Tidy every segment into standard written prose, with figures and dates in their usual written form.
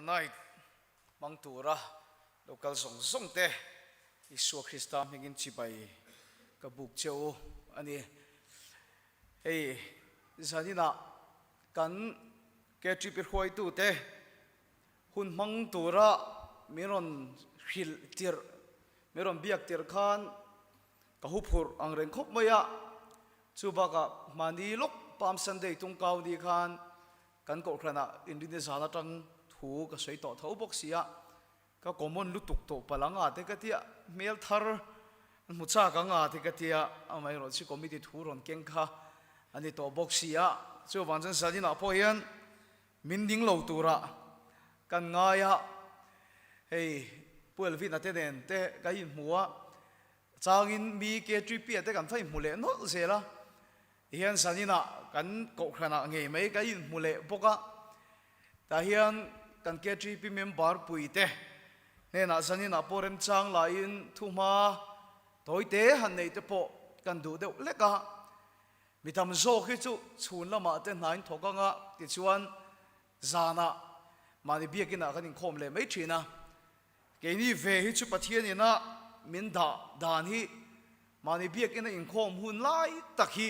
Night hmang tura lo kal zawng zawng te Isua Krista hmingin chibai ka buk che u a ni. Hei zaninah kan KTP hruaitute hun hmang tura min rawn hrilh tirh, min rawn biak tirh khan ka huphurh ang reng khawp mai a. Chu bakah mahni lawk Palm Sunday tungkau ni khan kan kohhranah inrinni zan atang thu ka sawi tawh tho bawk si a, ka common lutuk tawh palh anga te ka tia, hmel thar hmu chak anga te ka tia, amaherawhchu chu committee thu rawn keng kha a ni tawh bawk si a. Chuvang chuan zaninah pawh hian min ding lo turah kan ngai a, hei Pu Elvin-a te nen te kan inhmu a, Changin mi KTP-a te kan va inhmu leh nawlh zel a, tihian zaninah kan kohhranah ngei mai kan inhmu leh bawk a, tah hian kan KTP member puite hnenah zaninah pawh remchang laiin thuhma tawite han neih te pawh kan duh deuh lek a, mi tam zawk hi chu chhun lamah te hnain thawk anga tichuan zanah mahni biakinah kan inkhawm leh mai thin a. Keini ve hi chu Pathian ina min dah dan hi mahni biakina inkhawm hun lai tak hi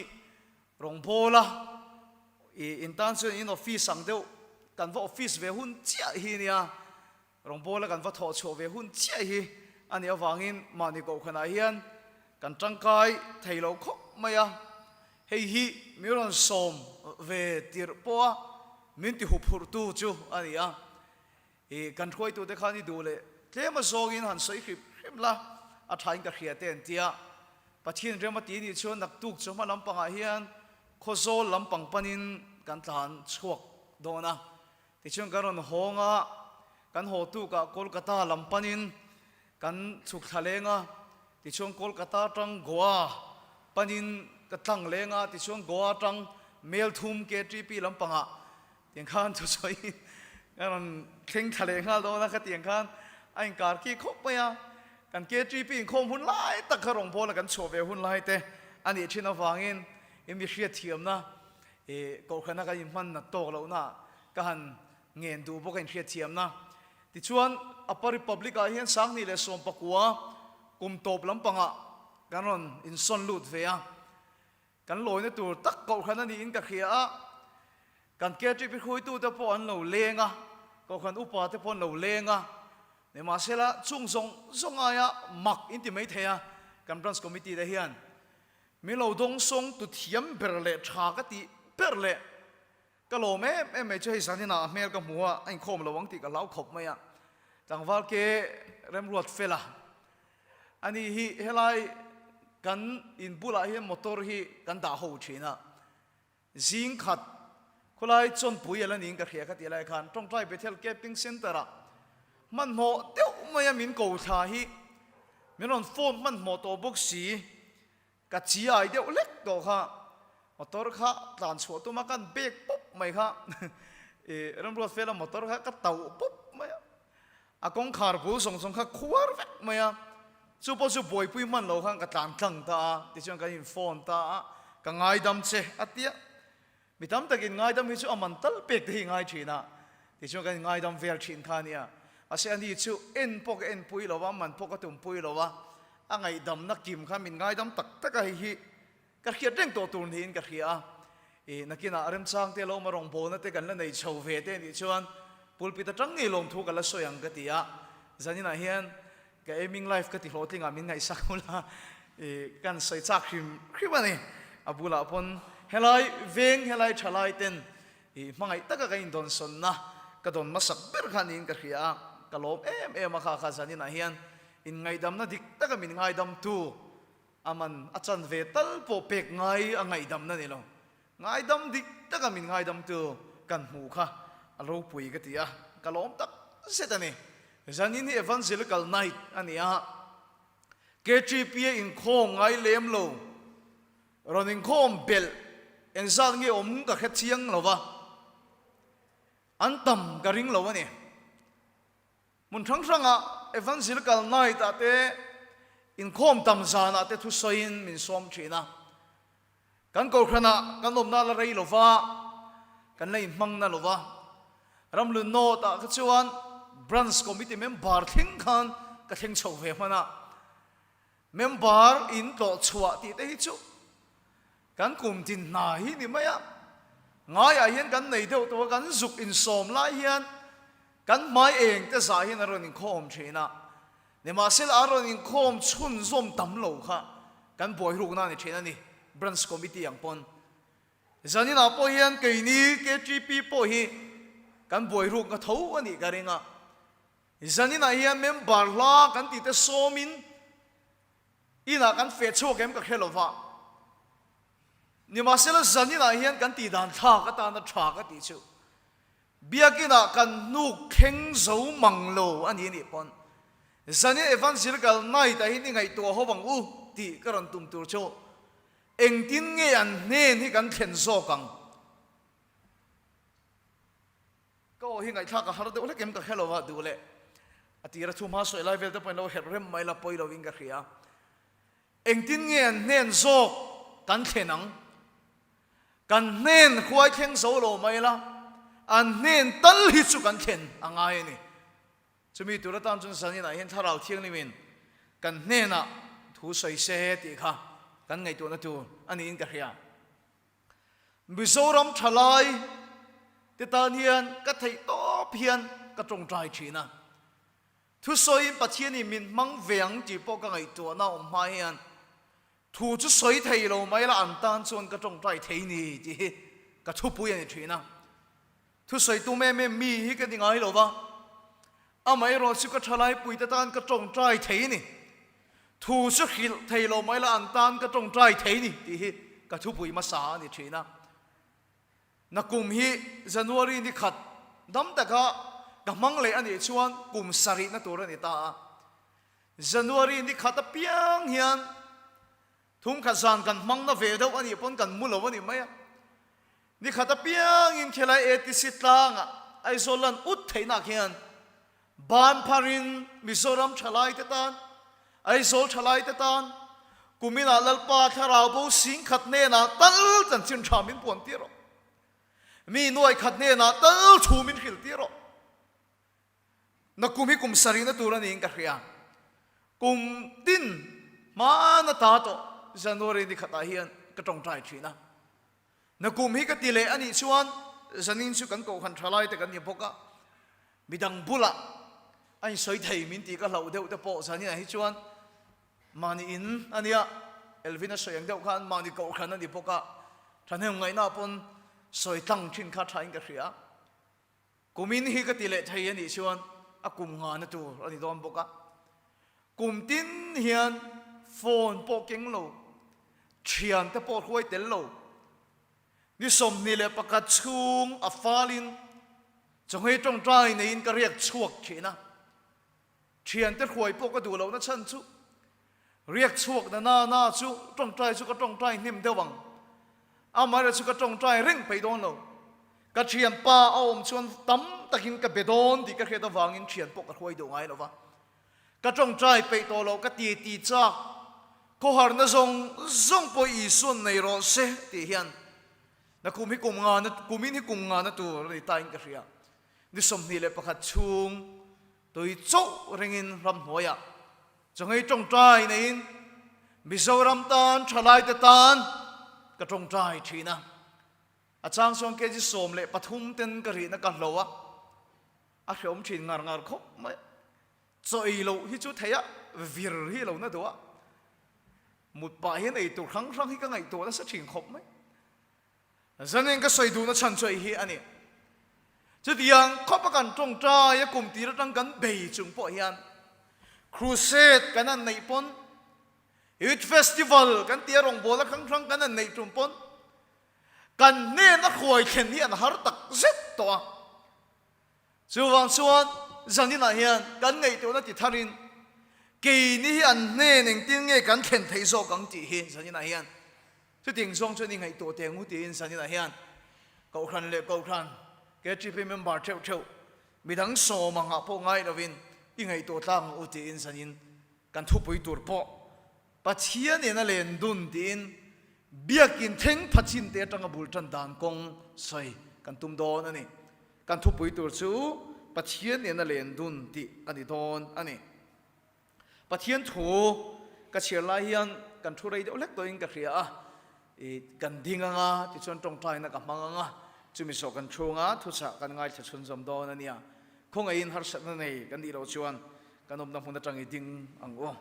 rawngbawla i in tan chuan in office ang deuh kan va office ve hun chiah hi nia, rawngbawla kan va thawh chhuah ve hun chiah hi a nih avangin mahni kohhranah hian kan tangkai thei lo khawp mai a, hei hi min rawn sawm ve tirh pawha min ti huphurhtu chu a ni a. I kan hruaitute khan i duh leh tlem a zawngin han sawi hrim hrim la, a thain ka hria te an ti a. Pathian rem a ti nih chuan naktuk chu hma lampangah hian Khawzawl lampang panin kan tlan chhuak dawn a. Tichuan kan rawn hawng a, kan haw tukah Kolkata lam panin kan chhuk thla leng a, tichuan Kolkata atang Goa panin ka tlang leng a, tichuan Goa atang Melthum KTP lampangah Tiang khan chu sawi ka rawn thleng thla leh nghal dawn a, khatiang khan a inkar khi khawp mai a, kan KTP inkhawm hun lai tak kha rawngbawla kan chhuah ve hun lai te a nih thin avangin i mi hriatthiamna i kohhrana kan inhman nat tawk lohna ka han ngen duh bawk a inhriatthiamna. Tichuan Upper Republic ah hian 2019 kum tawp lampangah kan rawn insawn lut ve a, Kan lawina tur tak kohhran a niin ka hria a, kan KTP hruaitute pawh an lo leng a, kohhran upa te pawh an lo leng a, nimahsela chung zawng zawng aia mak in ti mai thei a, kan branch committee te hian min lo dawngsawng tu thiam ber leh tha ka tih ber leh ka lawm em em mai chu hei zaninah a hmel ka hmu a, a inkhawm lo ang tih ka hlau khawp mai a, tlangval ke remruat fel a. Ani hi helai kan in bulah hian motor hi kan dah ho thin a, zing khat khawlai chawnpui ala niin ka hria kha tih lai khan Tawngtai Bethel Camping Centre ah hmanhmawh deuh maia min ko thla hi min rawn phone hmanhmawh tawh bawk si. Ka chiai deuh hlek tawh kha, motor kha tlan chhuah tum a kan bek pawp mai kha, i Remruat Fela motor kha ka tauh pawp mai a, a kawngkhar bul zawng zawng kha khuar vek mai a, chu pawh chu buaipui hman lo khan ka tlan tlang ta a, tichuan kan in phone ta a, ka ngaidam che a tia, mi tam takin ngaidam hi chu a man tal pek te hi ngai thin a, tichuan kan in ngaidam vel thin kha a nia, mahse ani chu en pawh ka en pui lo a, man pawh ka tum pui lo a, A ngaihdamna kim kha min ngaidam tak tak a, hei hi ka hriat reng tawh tur niin ka hria a. I nakinah remchang te lawma rawngbawlna te kan la nei chho ve te nih chuan pulpit atang ngei lawmthu ka la sawi ang ka ti a. Zaninah hian ka aiming life ka ti hlawhtlingah min ngaihsak ula i kan sawi chak hrim hrim a ni. A bulah pawn helai veng helai thalai ten i hmangaih taka ka indawnsawnna ka dawn hmasak ber kha niin ka hria a, ka lawm em em a kha kha zaninah hian Inngaihdamna dik taka min ngaidamtu a man a chan ve tal pawh pek ngai a ngaihdamna ni lo. Ngaidam dik taka min ngaidamtu kan hmuh kha a ropui ka ti a, ka lawm tak zet a ni. Zanin hi Evangelical Night a ni a, KTP-a inkhawm ngai lem lo, rawn inkhawm belh engzat nge awm ka hre chiang lo va, an tam ka ring lo a ni. Hmun hrang hrangah Evangelical Night ah te inkhawm tam zanah te thusawiin min sawm thin a. Kan kohhranah kan awmna la rei lova, kan la inhmang na lova. Ramlun North ah kha chuan. Branch Committee member thleng khan ka thleng chho ve hman a. Member in tlawh chhuah tih te hi chu kan kum tin hna hi ni mai a. Ngaiah hian kan nei deuh tawh a, kan zuk insawm lai hian kan hmai eng te zah hian a rawn inkhawm thin a. Nimahsela a rawn inkhawm chhunzawm tam lo kha kan buairukna a ni thin a ni, Branch Committee ang pawn. Zaninah pawh hian keini KTP pawh hi kan buairukna tho a nih ka ring a. Zaninah hian member hla kan tih te sawmin inah kan feh chhuak em ka hre lo va. Nimahsela zaninah hian kan tih dan thlak atana tha ka tih chu Biakinah kan hnuk thleng zo mang lo a ni nih pawn zanin Evangelical Night ah hian i ngaihtuah ho ang u tih ka rawn tum tur chu Engtin nge an hnen hi kan thlen zawk ang? Ka aw hi ngaihthlak a har deuh hlek em ka hre lo a, duh leh a tira thu hma sawi lai vel te pawhin lo herh rem mai la pawi lovin ka hria. Engtin nge an hnen zawk kan thlen ang? Kan hnen khuai thleng zo lo mai la, an hnen tal hi chu kan thlen a ngai a ni. Chumi tur atan chuan zaninah hian Thlarau Thianghlimin kan hnenah thu sawi se tih kha kan ngaihtuahna tur a niin ka hria. Mizoram thalai te tan hian ka theih tawp hian ka tawngtai thin a. Thusawiin Pathianin min hmang ve ang tih pawh ka ngaihtuahna awm hma hian thu chu sawi thei lo mai la an tan chuan ka tawngtai thei ni tih hi ka thupui a ni thin a. Thusawi tum em em mi hi ka ni ngai lo va, amaherawh chu ka thalai puite tan ka tawngtai thei ni. Thu chu hrilh thei lo mai la an tan ka tawngtai thei ni tih hi ka thupui hmasa a ni thin a. Nakum hi January ni khat dam taka ka hmang leh a nih chuan kum sarihna tur a ni ta a. January ni khat apiang hian Thumkhat zan kan hmang na ve deuh a nih pawn kan mu lo a ni mai a. Ni khat apiangin khilai ATC tlangah Aizawl lan ut theihnak hian ban pharin Mizoram thalaite tan, Aizawl thalaite tan kuminah Lalpa Thlarau bo singkhat hnenah tal chanchin tha min puan tir rawh. Mi nuai khat hnenah tal thu min hrilh tir rawh. Na kum hi kum sarihna tur a niin ka hria. Kum tin hmana ta tawh January ni khatah hian ka tawngtai thin a. Na kum hi ka ti leh a nih chuan zanin chu kan kohhran tha lai te kan ni bawk a, midang bulah a insawi thei min tih ka hlauh deuh te pawh zaninah hi chuan mahni in a nia, Elvin a sawi ang deuh khan mahni kohhran a ni bawk a, thahnem ngaihna pawn sawi tlang thin kha thain ka hria. Kumin hi ka ti leh thei a nih chuan a kum nghahna tur a ni dawn bawk a. Kum tin hian phone pawh keng lo, thiante pawh hruai tel lo, ni 21 chhung a falin chawngei tawngtai neiin ka riak chhuak thin a. Thiante hruai pawh ka duh lohna chhan chu riak chhuak na na na chu tawngtai chu ka tawngtai hnem deuh ang. Amaherawh chu ka tawngtai reng peih dawn lo. Ka thianpa a awm chuan tam takin ka be dawn tih ka hriat avangin thian pawh ka hruai duh ngai lo va. Ka tawngtai peih tawh loh ka ti ti chak. Khawharna zawng zawng pawh Isuan nei rawh se tih hian na kum hi kum nga na kumin hi kum nga na tur a ni ta in ka hria. Ni 21 chhung Tui chauh ringin ramhnuaiah chawngei tawngtai neiin Mizoram tan thalaite tan ka tawngtai thin a. A chang chuan kg 13 ten ka rihna ka hlo a, a hreawm thin ngar ngar khawp mai. Chaw ei loh hi chu theih a, vir hi lo na duh a. Mut pah hian ei tur hrang hrang hi ka ngaihtuah nasa thin khawp mai. Zanin ka sawi duhna chhan chu ei hi a ni. Chutiang khawpa kan tawngtai a kum tir atang kan bei chung pawh hian Crusade kan han neih pawn, Youth Festival kan tih a rawngbawlna hrang hrang kan han neih tum pawn kan hnena hruai thlen hi an har tak zet tawh a. Chuvang chuan zaninah hian kan ngaihtuahna ti tharin keini hi an hnen engtin nge kan thlen theih zawk ang tih hi zaninah hian Chutiang zawng chuan i ngaihtuah teh ngu tiin zaninah hian Kohhran leh Kohhran KTP member theuh theuh midang sawm angah pawh ngai lovin i ngaihtuah tlang ang u tiin zanin kan thupui tur pawh Pathian in a len dun tiin Biakin thleng pha chin te atanga bul tan dan kawng sawi kan tum dawn a ni. Kan thupui tur chu. Pathian nena len dun tih a ni dawn a ni. Pathian thu ka chhiar lai hian kan thu rei deuh hlek tawhin ka hria a, i kan ding anga tichuan tawngtaina ka hmang anga chumi zawh kan chhunga thuchah kan ngaithla chhunzawm dawn a nia. Khawngaihin harsatna nei kan nih loh chuan kan awmna hmun atang i ding ang u.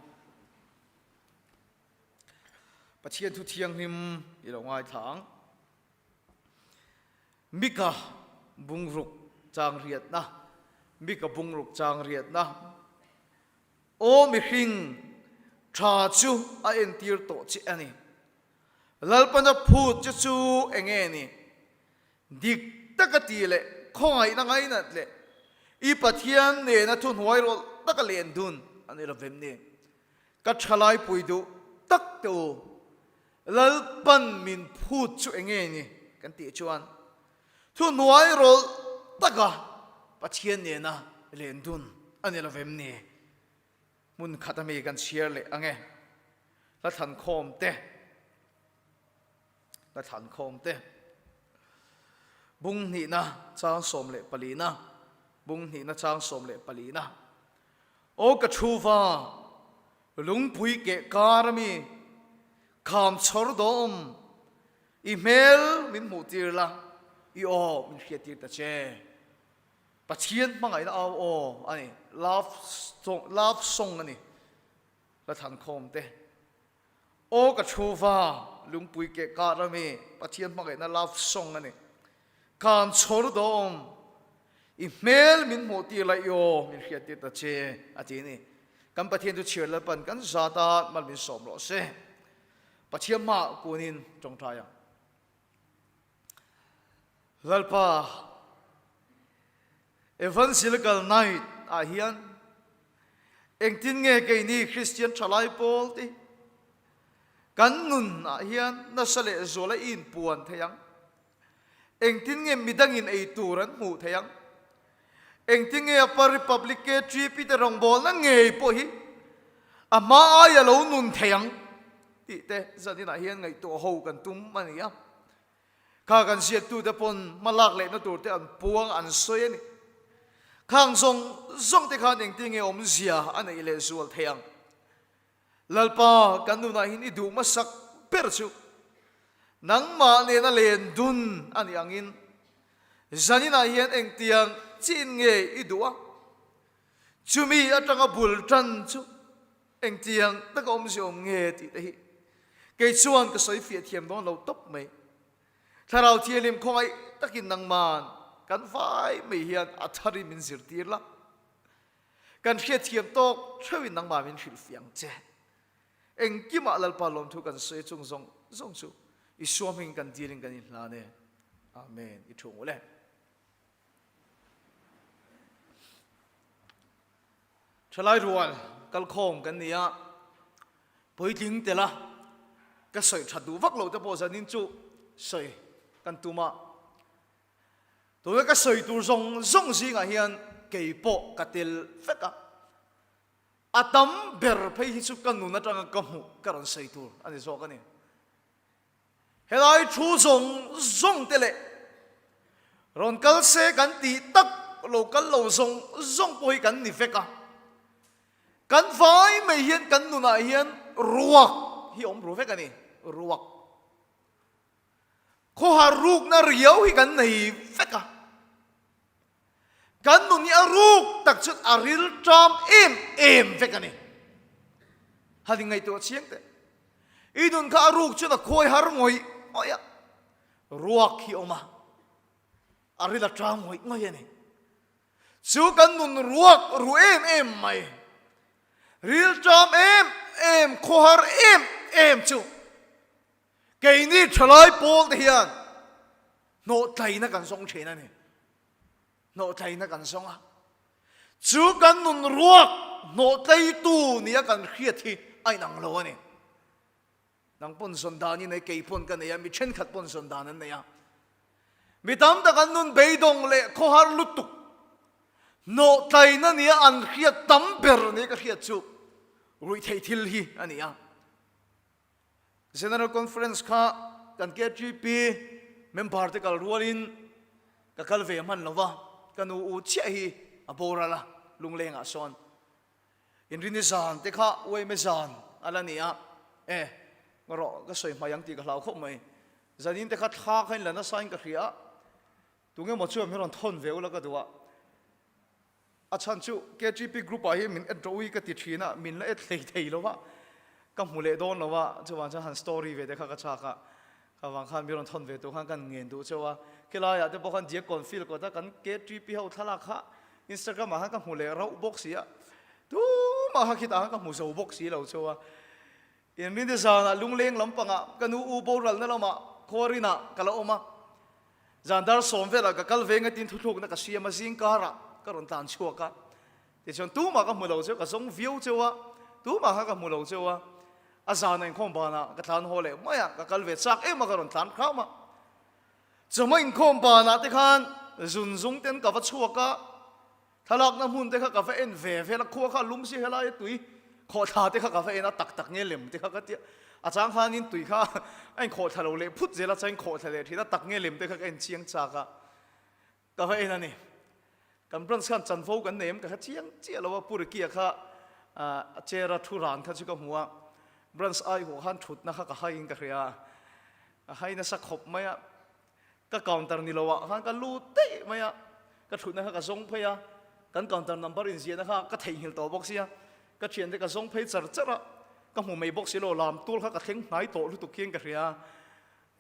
Pathian thu thianghlim i lo ngaithla ang. Mika bungruk chang riatna Mika bungruk chang riatna Aw mihring, tha chu a entir tawh che a ni. Lalpana phut che chu enge ni? Dik taka ti leh khawngaihna ngainat leh i Pathian nena thuhnuai rawlh taka len dun a ni lovem ni? Ka thalai pui duh tak te u, Lalpan min phut chu enge ni kan tih chuan thuhnuai rawlh taka Pathian nena len dun a ni lovem ni? Hmun khat ami kan chhiar leh ange, hla thlankhawm te. Ka thlan khawm te. Bung hnihna chang 14na, Bung hnihna chang 14na. Aw ka thu va, lungpui keh kar ami, kham chhawr dawm, i hmel min hmuh tir la, i aw min hriat tir ta che. Pathian hmangaihna au aw a ni, love song, love song a ni, ka thlan khawm te. Aw ka thu va, lungpui keh kar ami Pathian hmangaihna love song a ni. Kan chhawr dawm, i hmel min hmuh tir la i aw min hriat tir ta che a ti a ni. Kan Pathian chu chhiar Lalpan kan zat a mal min sawm rawh se. Pathian hmaah kunin tawngtai ang. Lalpa Evangelical Night ah hian engtin nge keini Kristian thalai pawl te kan nun ah hian nasa leh zuala i inpuan thei ang? Engtin nge midangin ei tur an hmuh thei ang? Engtin nge Upper Republic KTP te rawngbawlna ngei pawh hi a hma aia lo nun thei ang tih te zaninah hian ngaihtuah ho kan tum a ni a. Kha kan ziaktute pawn hmalak lehna tur te an puang an sawi a ni. Khang zawng zawng te khan engtin nge awmzia a neih leh zual thei ang? Lalpa kan nunah hian i duh hmasak ber chu nangmah nena len dun a nih angin zaninah hian engtiang chin nge i duh a? Chumi atanga bul tan chu engtiang taka awmzia awm nge tih te hi kei chuan ka sawi fiah thiam dawn lo tawp mai. Thlarau Thianghlim khawngaih takin nangman kan vai mai hian a tharin min zirtir la. Kan hriatthiam tawk theuhin nangmah min hrilh fiah ang che. Engkimah Lalpa lawmthu kan sawi chung zawng zawng chu Isua hmingin kan dilin kan inhlan e. Amen. I thu ngul e. Thalai rual kalkhawm kan ni a, puitling tel a ka sawi that duh vak lo te pawh zanin chu sawi kan tum a. Tuna ka sawi tur zawng zawng zingah hian kei pawh ka tel vek a, a tam ber phei hi chu ka nun atanga ka hmuh ka rawn sawi tur a ni zawk a ni. Helai thu zawng zawng te leh rawn kal se kan tih tak lo kal lo zawng zawng pawh hi kan ni vek a. Kan vai mai hian kan nunah hian ruak hi awm ru vek a ni, ruak. Khawhar rukna riau hi kan nei vek a. Kan nun hi a ruk tak chuan a ril ṭam em em vek a ni. Han ingaihtuah chiang teh. I nun kha a ruk chuan a khawi har ngawih ngawih a, ruak hi a awm a, a ril a ṭam ngawih ngawih a ni. Chu kan nun ruak ru em em mai, ril ṭam em em, khawhar em em chu keini ṭhalai pawl te hian hnawhtlaina kan zawng ṭhin a ni. Hnawhtlaina kan zawng a, chu kan nun ruak hnawhtlaitu nia kan hriat hi a inang lo a ni. Nang pawn zawn dan i nei, kei pawn ka nei a, mi thenkhat pawn zawn dan an nei a. Mi tam tak an nun beidawng leh khawhar lutuk hnawhtlaina nia an hriat tam ber nia ka hriat chu ruihtheih thil hi a ni a. General Conference kha kan KTP member te kal rualin ka kal ve hman lo va, ka nu u chiah hi. a boral a, lunglengah sawn inrini zan te kha uaime zan a la ni a, e rawh ka sawi hmai ang tih ka hlau khawp mai, zanin te kha thla kha in la nasa in ka hria a, tunge maw chuan min rawn thawn ve ula ka duh a, a chhan chu KTP group ah hian min add rawh ui ka ti thin a, min la add hlei thei lo va, ka hmu leh dawn lo a, chuvang chuan han story ve te kha ka chak a, ka vang khan min rawn thawn ve tur khan kan ngen duh cheu a, khilaiah te pawh khan Diakkawn field kawta kan KTP ho thlalak kha Instagram ah khan ka hmu leh rauh bawk si a, tumah kha khitah khan ka hmu zo bawk si lo cheu a, inrin te zanah lungleng lampangah ka nu u boralna lamah khuarinah ka la awm a, Zan dar sawm velah ka kal ve ngatin thuthlukna ka siam a, zing karah ka rawn tlan chhuak a, tichuan tumah ka hmu lo cheu, ka zawng viau cheu a, tumah kha ka hmu lo cheu a, a zan a inkhawm banah ka tlan haw leh mai a, ka kal ve chak em a ka rawn tlan hram a. Chawhma inkhawm banah te khan zun zung ten ka va chhuak a, Thlalakna hmun te kha ka va en ve vel a, khua kha a lum si helai a tui khawhthla te kha ka va en a, tak tak nge lem te kha ka tia, a chang khanin tui kha a inkhawhthla lo leh phut zel a, chuan inkhawhthla leh thin a, tak nge lem te kha ka en chiang chak a, ka va en a ni. Kan branch khan chanvo kan nei em ka hre chiang chiah lo a, Pu Ricky-a kha a chair a thu ran kha chu ka hmu a, branch aihuah khan thutna kha ka haiin ka hria a, a hai nasa khawp mai a. Ka counter ni lo ah khan ka lut daih mai a, ka thutna kha ka zawng phei a, kan counter number inziahna kha ka theihnghilh tawh bawk sia, ka thiante ka zawng phei char char a, ka hmu mai bawk si lo, lam tur kha ka thleng hnai tawh lutuk hian ka hria a,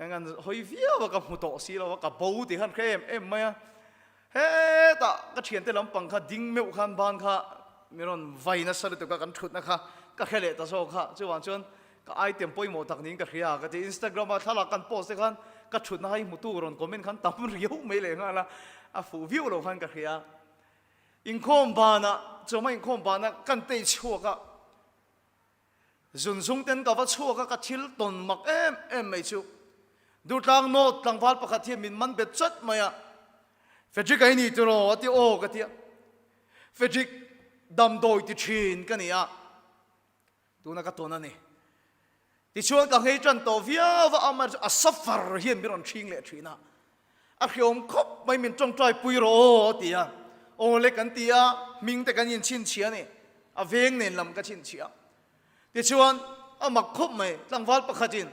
eng an hawi viau a ka hmu tawh si lo a, ka bo tih khan hre em em mai a, hetah ka thiante lampang kha ding meuh khan ban kha min rawn vai nasa lutuk a, kan thutna kha ka hre leh ta zawk kha, chuvang chuan Ka item pawimawh tak niin ka hria ka ti. Instagram ah thlalak kan post te khan ka thutna hi hmutu rawn comment khan tam riau mai leh nghal a, a fuh viau lo khan ka hria. Inkhawm banah, chawhma inkhawm banah kan tei chhuak a, zun zung ten ka va chhuak a, ka thil tawn mak em em mai chu Durtlang North tlangval pakhat hian min man bet chat mai a, Frederick a i ni tiraw a ti aw ka ti a, Frederick damdawi ti thin ka ni a, Tuna ka tawn a ni. Tichuan ka nghei tan tawh viau a, amaherawhchu a safar hian min rawn hring leh thin a. A hriawm khawp mai min tawngtai pui rawh aw a ti a. Aw le kan ti a, hming te kan inchhinchhiah a ni. A veng nen lam ka chhinchhiah. Tichuan a mak khawp mai, tlangval pakhatin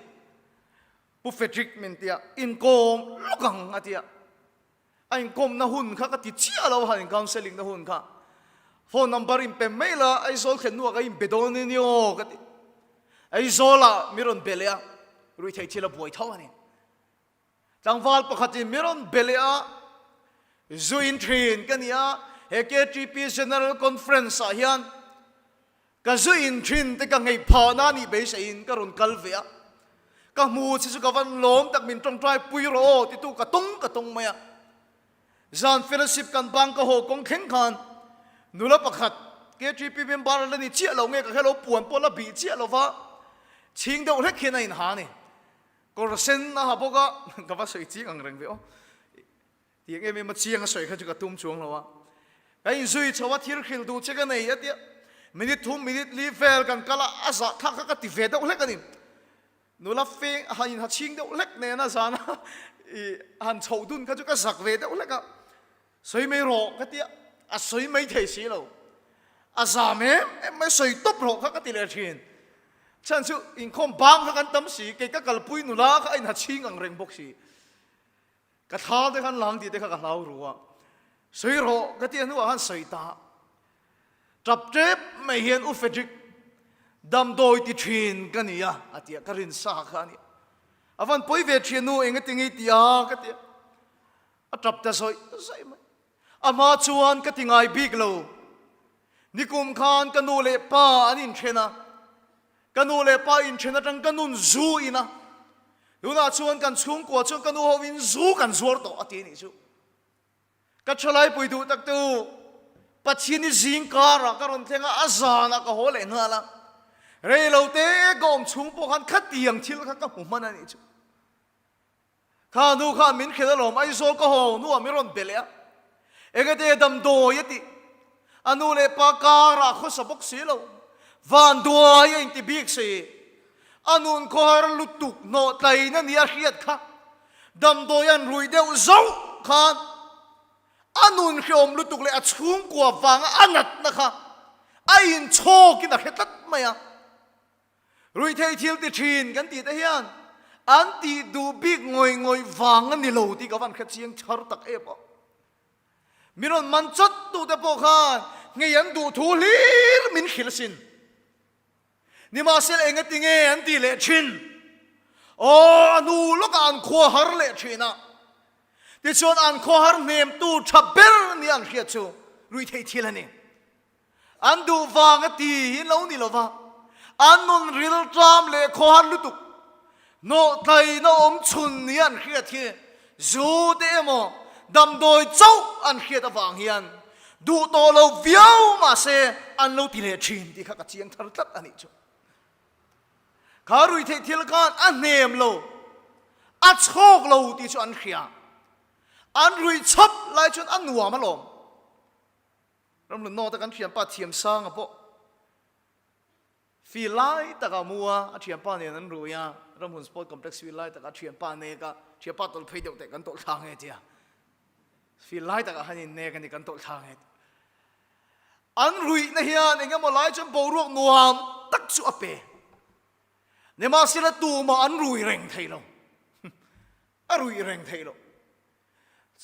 Pu Frederick min ti a, inkawm lawk ang a ti a. A inkawmna hun kha ka ti chiah lo han in counselling na hun kha. Phone number in pe mai la Aizawl thlen hnuah ka inbe dawn a ni aw ka ti. Aizawlah mi rawn be leh a, ruihtheih thil a buai tho a ni. Tlangval pakhatin mi rawn be leh a, zu in thin ka ni a, he KTP General Conference ah hian Ka zu in thin te ka ngei phah na nih beiseiin ka rawn kal ve a, ka hmu che chu ka van lawm tak min tawngtai pui rawh aw titu ka tawng ka tawng mai a. Zan fellowship kan bang ka haw kawng thleng khan nula pakhat KTP member a la ni chiah lo nge ka hre lo puan pawh la bih chiah lo va chhing deuh hlek hian a inha a ni. Kawr sen a ha bawk a, ka va sawi chiang ang reng ve aw. Tiang em em a chiang a sawi kha chu ka tum chuang lo a. Ka inzui chho a thil hrilh duh che ka nei a tia. Minute thum minute li vel kan kal a, a zah thlak kha ka ti ve deuh hlek a ni. Nula feng han inha chhing deuh hlek nena zana i han chhoh dun kha chu ka zak ve deuh hlek a. Sawi mai rawh ka tia, a sawi mai thei si lo. A zam em em mai sawi tawp rawh kha ka ti leh thin. Chhan chu inkhawm bang kha kan tam si, kei ka kalpui nula kha a inha chhing ang reng bawk si. Ka thla te khan lang tih te kha ka hlau ru a, sawi rawh ka tih hnuah khan sawi ta. Tap tep mai hian U Frederick damdawi ti thin ka ni a, a ti a, ka rin sa kha a ni. A van pawi ve thin nu eng ati ngei ti a ka ti a, a tap ta zawih zawih mai. A hma chuan ka ti ngai bik lo. Nikum khan ka nu leh pa an inthen a, ka nu leh pa inthen atang ka nun zu in a, tunah chuan kan chhungkua chuan ka nu ho in zu kan zuar tawh a ti anih chu. Ka thalaipui duh tak te u, Pathian i zing karah ka rawn thleng a, a zanah ka haw leh nghal a, rei lo te ka awm chhung pawh khan khatiang thil kha ka hmu hman anih chu. Kha nu khan min hrilh alawm, Aizawl ka haw hnuah min rawn be leh a, engate damdawi a tih, a nu leh pa karah khawsa bawk si lo, vanduai a inti bik si, a nun khawhar lutuk hnawh tlain a nia hriat kha, damdawi an ruih deuh zauh khan. A nun hreawm lutuk leh a chhungkua vanga a natna kha a inchhawkin a hre tlat mai a. Ruihtheih thil ti thin kan tih te hian an tih duh bik ngawih ngawih vang a ni lo tih ka van hre chiang thar tak em aw. Min rawn man chawt tu te pawh khan ngei an duh thu hlir min hrilh asin. Nimahsela engati nge an tih leh thin? Aw, a hnu lawkah an khua har leh thin a. Tichuan an khua har hnemtu tha ber nia an hriat chu ruihtheih thil a ni. An duh vang a ti hi lo ni lova, an nun rilṭam leh khawhar lutuk, hnawhtlaina awm chhun nia an hriat hi zu te emaw damdawi chauh an hriat avang hian duh tawh lo viau mahse an lo ti leh ṭhin tih kha ka chiang thar tlat a nih chu. Kha ruihtheih thil khan a hnem lo, a chhawk lo tih chu an hria. An ruih chhawp lai chuan a nuam alawm. Ramhlun North-a kan thianpa Thiamsanga pawh field lai takah a mu a, a thianpa nen an rui a, Ramhun Sport Complex field lai takah a thianpa nek a, thianpa tawlh phei deuh teh kan tawlh thla nge tia, field lai takah han innek a ni kan tawlh thla nge tia. An ruihna hian eng emaw lai chuan boruak nuam tak chu a pe. Nimahsela tumah an rui reng thei lo. A ruih reng theih loh.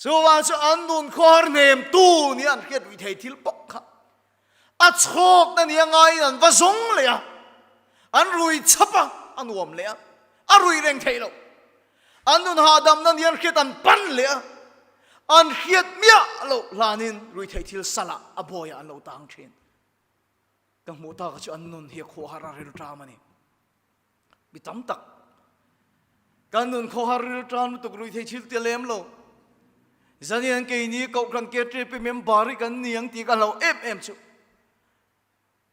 Chuvang chu an nun khawhar hnemtu nia an hriat ruih thei thil bawk kha a chhawkna nia ngaiin an va zawng leh a, an rui chhap a, a nuam leh a, a ruih reng theih loh. An nun hahdamna nia an hriat an pan leh a, an hriat miah loh hlanin ruih theih thil salah a bawiah an lo tang thin. Ka hmuh tak chu an nun hi a khawhar a rilṭam a ni. Mi tam tak kan nun khawhar rilṭam lutuk rui thei thil ti lem lo. Zanian keini Kohhran KTP member hi kan ni ang tih ka hlauh em em chu.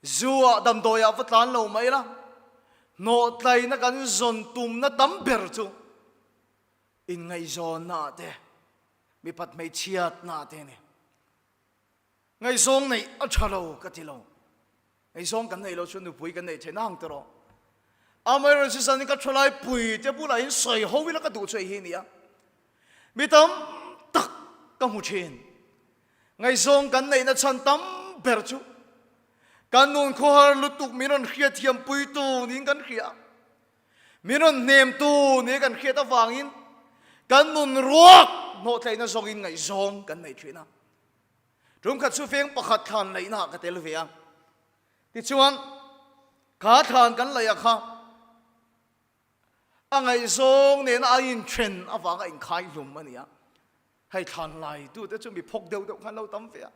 Zu ah damdawi ah va tlan lo mai la, hnawhtlaina kan zawn tumna tam ber chu inngaihzawnna ah te, mipat hmeichhiatna ah te a ni. Ngaihzawng neih a tha lo ka ti lo. Ngaihzawng kan neih loh chuan nupui kan neih theih nang tawh. Amaherawhchu zanin ka thalai pui te bulah in sawi ho ila ka duh chu hei hi a ni a. Mi tam tak ka hmu thin. Ngaihzawng kan neihna chhan tam ber chu kan nun khawhar lutuk min rawn hriatthiam puitu niin kan hria. Min rawn hnemtu nia kan hriat avangin kan nun ruak hnawhtlaihna zawngin ngaihzawng kan nei thin a. Tumkhat chu veng pakhat thlan laihna ah ka tel ve a. Tichuan, kha thlan kan laih ah kha a ngaihzawng nena a inthen avanga inkhai hlum a ni a. Hei thlan lai tute chu mi phawk deuh deuh khan lo tam ve a.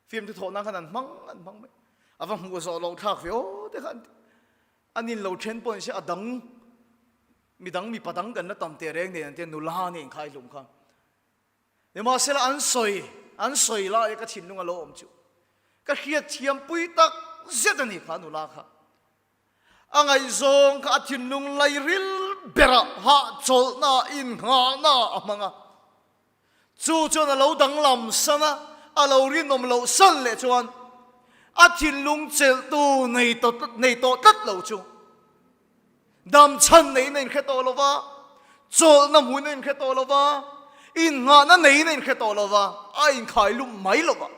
Film te thawh nan khan an hmang an hmang mai. A va hmuh zawh loh thlak ve aw te kha an ti. An in lo then pawh ni se a dang midang mipa dang kan la tam teh reng nen an tia nula nen inkhai hlum kha. Nimahsela an sawi, an sawi lai a ka thinlung a lo awm chu ka hriat thiam pui tak zet a ni kha nula kha. A ngaihzawng kha a thinlung lairil berah hahchawlhna, innghahna a hmang a. Chu chuan a lo danglam san a, a lo rinawm loh san leh chuan a thinlung chelhtu nei nei tawh tlat lo chu Dam chhan neiin a inhre tawh lo va, chawlhna hmuin a inhre tawh lo va, innghahna neiin a inhre tawh lo va, a inkhai lum mai lo va.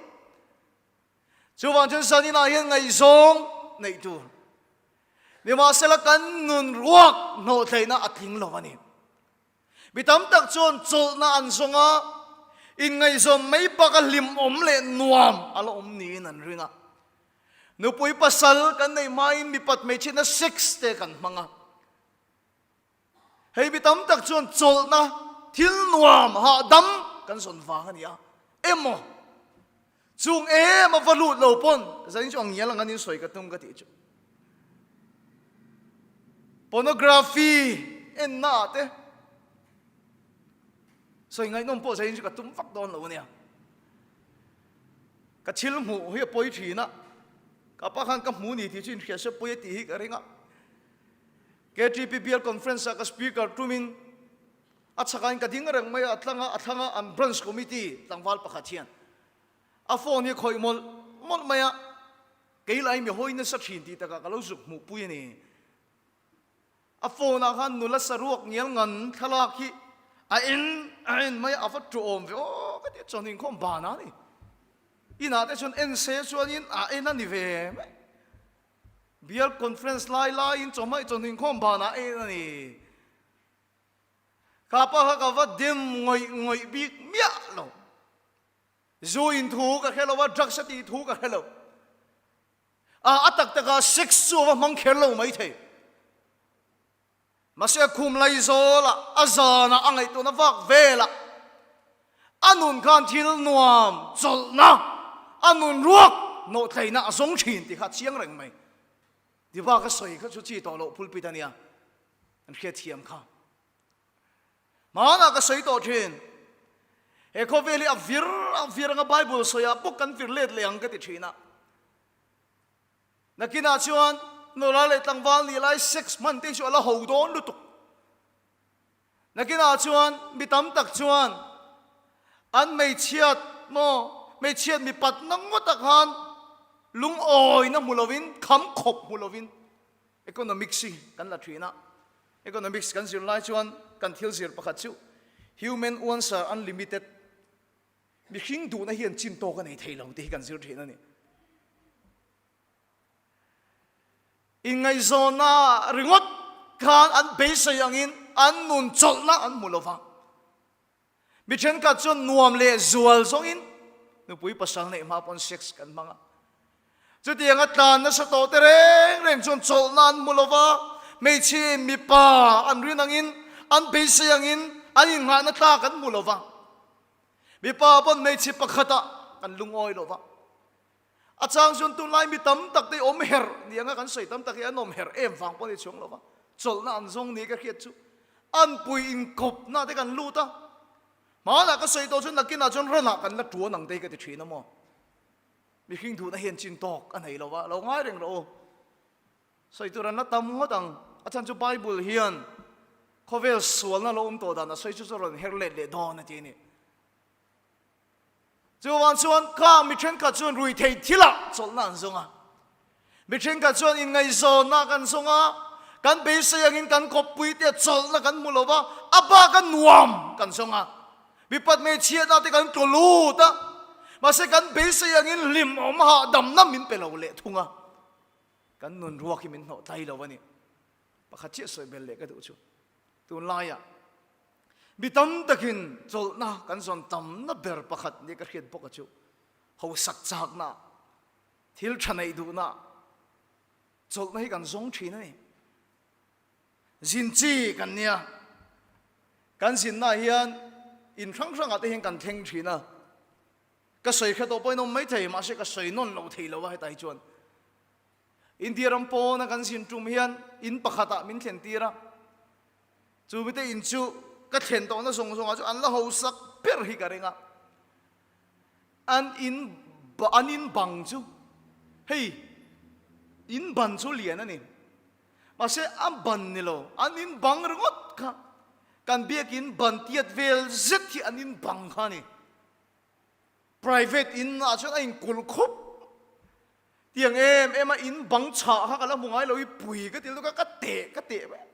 Chuvang chuan zaninah hian ngaihzawng neih tur. Nimahsela kan nun ruak hnawhthleihna a tling lo a ni. Mi tam tak chuan chawlhna an zawng a, inngaihzawm mai baka hlimawm leh nuam a la awm niin an ring a. Nupui pasal kan neih hmain mipat hmeichhiatna sex te kan hmang a. Hei mi tam tak chuan chawlhna thil nuam hahdam kan zawn vang a ni a. Emaw chung em a va lut lo pawn zanin chu ang ngial ang anin sawi ka tum ka tih chu. Pornography enna ah te sawi ngaihnawm pawh zanin chu ka tum vak dawn lo a nia. Ka thil hmuh hi a pawi thin a, ka pa khan ka hmu ni tih chu inhriat se pawi a tih hi ka ring a. KTP Bial Conference ah ka speaker tumin a chhakain ka ding reng mai a, a tlang a, a thlang a, an branch committee tlangval pakhat hian a phone hi a khawih mawlh mawlh mai a, kei lai mi hawi nasa thin tih takah ka lo zuk hmuhpui a ni. A phone ah khan nula saruak ngial ngan thlalak hi a en a en mai a, a va tuawm ve aw. maw ka ti a, chawhnu inkhawm ban a ni. Inah te chuan en se chuanin a en a ni ve mai. Bial conference lai laiin chawhmai chawhnu inkhawm banah a en a ni. Kha pa kha ka va dem ngawih ngawih bik miah lo. Zu in thu ka hre lo a, drugs a tih thu ka hre lo. A a tak takah sex chu a va hmang kher lo maithei. Mahse a khum laizawlah, a zanah, a ngaihtuahna vak velah a nun khan thil nuam chawlhna, a nun ruak nawhtleina a zawng thin tih kha a chiang reng mai. Tiva ka sawi kha chu chi tawh loh pulpit a nia, an hriatthiam kha. Hmanah ka sawi tawh thin, he khawvel hi a vir a vir anga Bible sawiah bawk kan vir let leh ang ka ti thin a. Nakinah chuan nula leh tlangval nih lai sex hman te chu a la ho dawn lutuk. Nakinah chuan mi tam tak chuan an hmeichhiat maw hmeichhiat mipat na ngawtah khan lungawina hmu lovin kham khawp hmu lovin economics hi kan la thin a. Economics kan zir lai chuan kan thil zir pakhat chu human wants are unlimited Mihring duhna hian chin tawk a nei thei lo tih hi kan zir thin a ni. Inngaihzawnna ringawt khan an beisei angin an nun chawlhna an hmu lo va. Mi thenkhat chuan nuam leh zual zawngin nupui pasal neih hma pawn sex kan hmang a. Chutianga tlan nasa tawh te reng reng chuan chawlhna an hmu lo va, hmeichhe mipa an rin angin, an beisei angin an innghahna tlak an hmu lo va. Mipa pawn hmeichhe pakhatah kan lungawi lo va. A chang chuan tunlai mi tam tak te awm herh ni anga kan sawi tam tak hi an awm herh em vang pawh ni chuang lo va. Chawlhna an zawng ni ka hriat chu an pui inkawpna te kan lut a. Hmanah ka sawi tawh chuan nakinah chuan ranah kan la tuan ang te hi ka ti thin a maw. Mihring duhna hian chin tawk a nei lo va, lo ngai reng rawh u. Sawi tur an la tam ngawt ang. A chhan chu Bible hian khawvel sualna lo awm tawh dan a sawi chu chu rawn her let leh dawn a ti a ni. Chuvang chuan khang mi thenkhat chuan rui thei thilah chawlhna an zawng a. Mi thenkhat chuan inngaihzawnna kan zawng a, kan beisei angin kan kawppui te chawlhna kan hmu lo va, a bak a nuam kan zawng a. Mipat hmeichhiatna te kan tlu lut a, mahse kan beisei angin hlimawm hahdamna min pe lo leh thung a. Kan nun ruak hi min hnawh tlai lo a ni. Pakhat chiah sawi bel leh ka duh chu tunlaiah mi tam takin chawlhna kan zawn tamna ber pakhat nia ka hriat bawk a chu hausak chakna, thil tha neih duhna chawlhna hi kan zawng thin a ni. Zin chi kan nia, kan zinnaah hian in hrang hrangah te hian kan thleng thin a. Ka sawi hre tawh pawhin awm maithei, mahse ka sawi nawn lo thei lo a hetah hi chuan. India ram pawna kan zin tum hian in pakhatah min thlen tir a, chu mite in chu ka thlen tawhna zawng zawngah chu an la hausak ber hi ka ring a. An in an in bang chu hei in ban chu lian a ni, mahse a ban ni lo, an in bang ringawt kha kan biakin ban tiat vel zet hi an in bang kha a ni. Private in ah chuan a inkulh khup. Tiang em em a in bang chhah kha ka la hmu ngai lo i pui ka ti lutuk a, ka teh ka teh mai.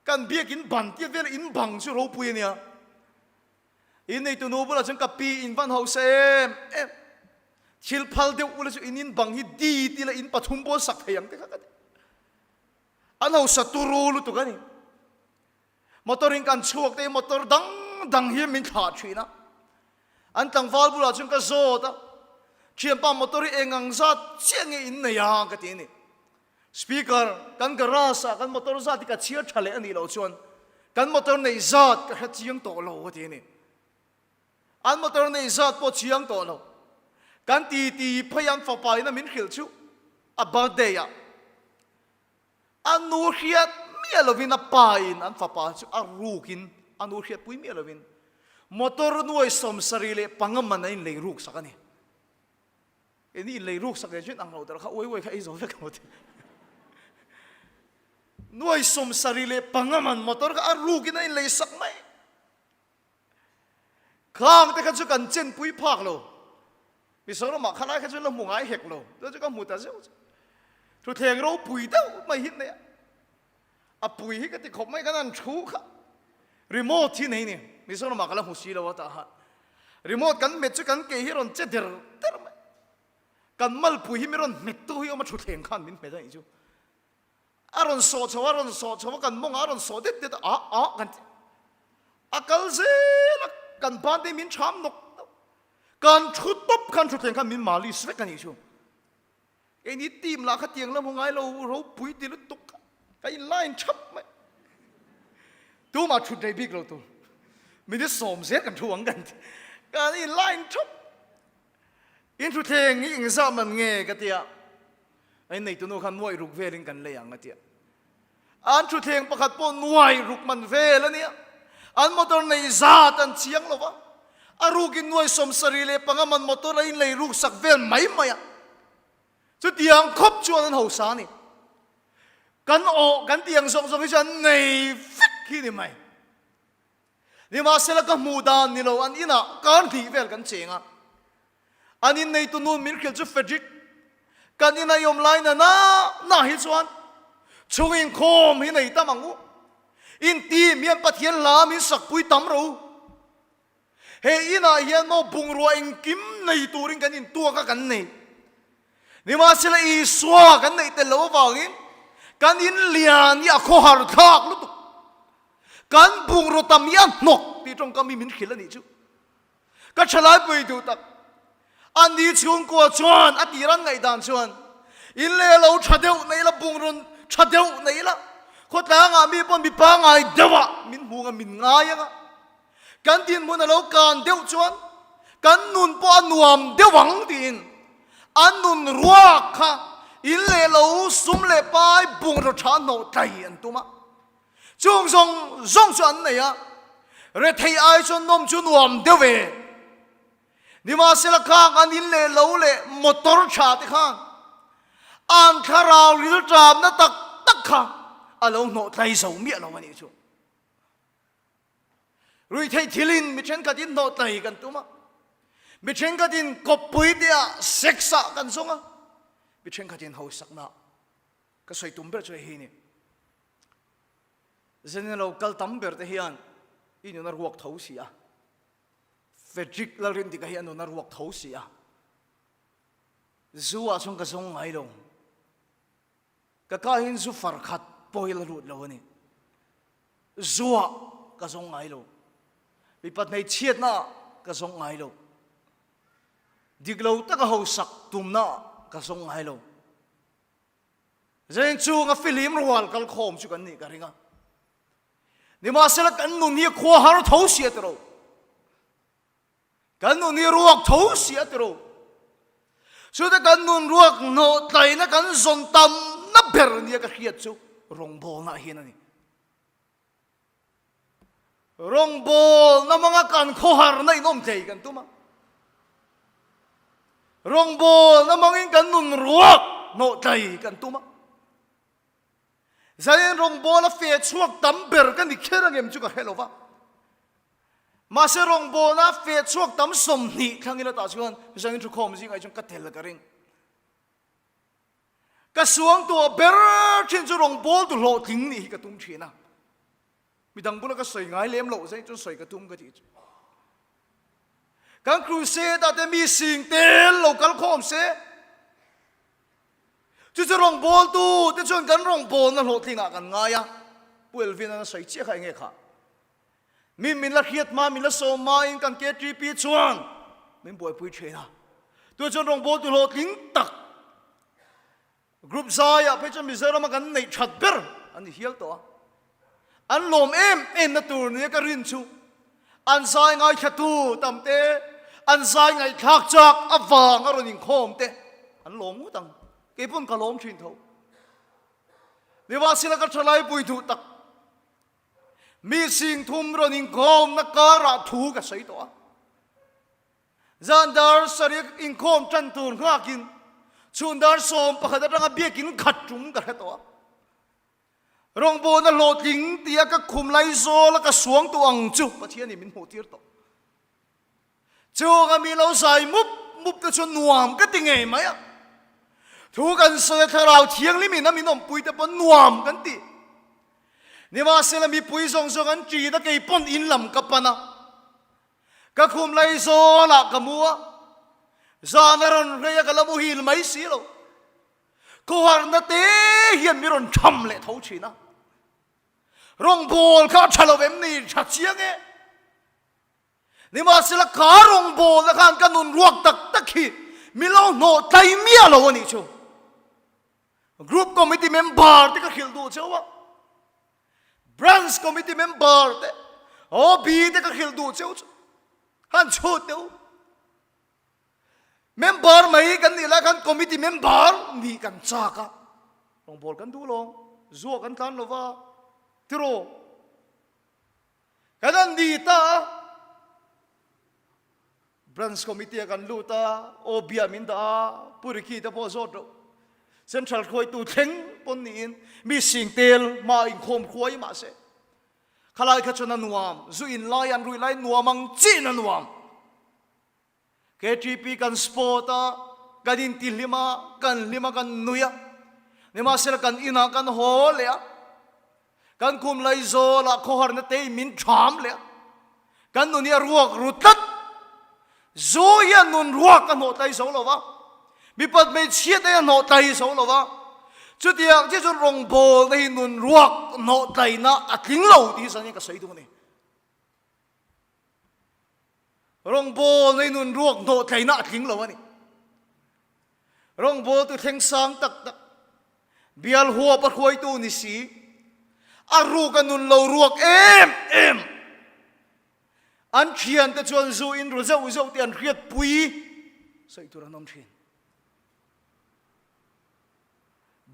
Kan biakin ban tiat vel in bang chu ropui a nia. In neitu nu bulah chuan ka pi in van hausa em em. Thil phal deuh ula chu in in bang hi di ti la in pathum pawn sak thei ang te kha ka ti. An hausa turu lutuk a ni. Motor in kan chhuak te motor dang dang hian min thlah thin a. An tlangval bulah chuan ka zawt a, Thianpa motor hi eng ang zat chiah nge in nei a ka ti a ni. Speaker, kan garage ah kan motor zat hi ka chhiar tha leh a nih loh chuan kan motor neih zat ka hre chiang tawh lo a ti a ni. An motor neih zat pawh chiang tawh lo. Kan ti ti phei an fapa in a min hrilh chu a birthday ah A nu hriat miah lovin a pa in an fapa chu a rukin a nu hriatpui miah lovin motor nuai 75 man a inlei ruk sak a ni. Keini inlei ruk sak leh chuan ang lo der kha uai uai kha ei zo vek ang ti. Nuai 75 man motor kha a rukin a inlei sak mai. Khang te kha chu kan chenpui phak lo. Mizoramah khalai kha chu la hmu ngai hek lo. Chu chu ka hmu ta zeuh chu. Thuthleng ropui deuh mai hi nei a. A pui hi ka ti khawp mai kan an thu kha. Remote hi nei ni. Mizoramah ka la hmu si lo a tah ha. Remote kan hmet chu kan ke hi rawn che der der mai. Kan malpui hi mi rawn hmet tu hi awm a thutthleng khan min hmet a nih chu. A rawn sawh chho a, rawn sawh chho a, kan mawngah a rawn sawh det det a, ah ah kan ti. A kal zel a, kan ban te min cham nawk nawk. Kan thu tawp khan thutthleng khan min malis vek a nih chu. Keini team lah kha tiang lam ho ngai lo ropui ti lutuk kha ka in line thap mai. Tumah thut rei bik lo tur. Minute sawm zel kan thu ang kan ti. Kan in line thap. In thutthleng hi engzah man nge ka tia. A in neitunu khan nuaih ruk velin kan lei ang a tia. An thutthleng pakhat pawh nuaih ruk man vel a nia. An motor nei zat an chiang lo va. A rukin nuaih 75 man motor a in lei ruk sak vel mai mai a. Chutiang khawp chuan an hausa a ni. Kan awh kan tih ang zawng zawng hi chu an nei vek hi ni mai. Nimahsela ka hmuh dan ni lo an inah kar hnih vel kan cheng a. An inneitu nun min hrilh chu Frederick, kan ina i awm lai na na na hi chuan chhung inkhawm hi nei tam ang u. In team hian Pathian hla min sakpui tam ro u. He inah hian maw bungrua engkim nei turin kan intuak a kan nei. Nimahsela Isua kan neih tel loh avangin kan in lian hi a khawhar thlak lutuk. Kan bungraw tam hi a hnawk tih tawngkam hi min hrilh a nih chu. Ka thalaipui duh tak. A ni chhungkua chuan a tir an ngaihdan chuan in leh lo tha deuh nei la, bungraw tha deuh nei la, khawtlangah mi pawn mi pangngai deuhah min hmu ang a, min ngai ang a. Kan dinhmun a lo kan deuh chuan kan nun pawh a nuam deuh ang tiin an nun ruak kha in leh lo sum leh pai bungraw tha hnawh tlai an tum a. Chung zawng zawng chu an nei a, rethei ai chuan nawm chu nuam deuh ve. Nimahsela khang an in leh lo leh motor tha te khan an thlarau rilṭamna tak tak kha a lo hnawh tlai zo miah lo a nih chu. Ruihtheih thilin mi thenkhatin hnawh tlai kan tum a, mi thenkhatin kawppui te ah sex ah kan zawng a, mi thenkhatin hausakna ka sawi tum ber chu hei hi a ni. Zenina lo kal tam ber te hian i nun a ruak tho si a, Frederick Lalrindika hi a nun a ruak tho si a, zu ah chuan ka zawng ngai lo. Ka ka hian zu far khat pawh hi la lut lo a ni. Zuah ka zawng ngai lo. Mipat hmeichhiatna ah ka zawng ngai lo. Dik lo taka hausak tumna ah ka zawng ngai lo. Zanin chunga fihlim rual kal khawm chu kan nih ka ring a. Nimahsela kan nun hi khua har tho si a ti ro. Kan nun hi ruak tho si a ti ro. Chute kan nun ruak hnawh tlaina kan zawn tamna ber nia ka hriat chu rawngbawlna hian a ni. Rawngbawlna hmanga kan khawharna inawm thei kan tum a. Rawngbawlna hmangin kan nun ruak hnawh tlai kan tum a. Zanin rawngbawla fe chhuak tam ber ka ni kher angem chu ka hre lo va. Mahse rawngbawlna fe chhuak tam 20 thlangin atah chuan zanin thukhawm zingah chuan ka tel ka ring. Ka suangtuah ber thin chu rawngbawltu hlawhtling nih hi ka tum thin a. Midang bula ka sawi ngai lem loh zanin chuan sawi ka tum ka tih chu. Kan crusade ah te mi sing tel lo kal khawm se. Chu chu rawngbawltu te chuan kan rawngbawlna hlawhtlingah kan ngai a. Pu Elvin an a sawi chiah kha enge kha? Mi min la hriat hma, min la sawm hmain kan KTP chuan min buaipui thin a. Tunah chuan rawngbawltu hlawhtling tak group zaiah phei chuan Mizorama kan neih that ber an ni hial tawh a. An lawm em em na tur nia ka rin chu an zai ngaithlatu tam te, an zai ngaihthlak chak avang a rawn inkhawm te an lawm ngawt ang. Kei pawn ka lawm thin tho. Nimahsela ka thalaipui duh tak Mi 3000 rawn inkhawmna karah thu ka sawi tawh a. Zan dar sarih inkhawm tan tur nghakin chhun dar 11 atanga biakin khat tum ka hre tawh a. Rawngbawlna hlawhtling tia ka khum lai zawla ka suang tawh ang chu Pathianin min hmuh tir tawh. Chunga mi lo zai mup mup te chu nuam ka ti ngei mai a. Thu kan sawi a thlarau thianghlim in a min awmpui te pawh nuam kan ti. Nimahsela mipui zawng zawng an ṭin a kei pawn in lam ka pan a. Ka khum lai zawlah ka mu a, zan a rawn rei a ka la muhil mai si lo. Khawharna te hian mi rawn tham leh tho thin a. Rawngbâwl kha a ṭha lo em ni? Ṭha chiang e. Nimahsela ka rawngbâwlna khan ka nun ruak tak tak hi min lo hnawh tlai miah lo a nih chu. Group committee member te ka hrilh duh cheu a, Branch committee member te, OB te ka hrilh duh cheu chu han chhut teh u. Member mai kan nih lai khan committee member nih kan chak a, rawngbâwl kan duh lo, zua kan tlan lo va, tiraw? Kan an ni ta a, Branch committee a kan lut a, aw bia min dah a, Pu Ricky te pawh zawt reuh. Central hruaitu thleng pawn niin mi sing tel hma inkhawm hruai mahse khalai kha chuan a nuam, zu in lai an ruih lai nuam ang chiin a nuam. KTP kan sport a, kan intihlim a, kan hlim a, kan nui a. Nimahsela kan inah kan haw leh a, kan kum Laizawlah khawharna te min ṭham leh a, kan nun hi a ruak ru tlat. Zu hian nun ruak a hnawh tlai zo lo va, mipat hmeichhia te hi a hnawh tlai zo lo va, chutiang chiah chuan rawngbawlna hi nun ruak hnawh tlaina a tling lo tih hi zan hian ka sawi duh a ni. Rawngbâwl nei nun ruak hnawh tleina a tling lo a ni. Rawngbâwltu thleng sang tak tak, bial huap a hruaitu ni si, a ruk a nun lo ruak em em. An thiante chuan zu in ru zeuh zeuh tih an hriatpui sawi tur an awm thin.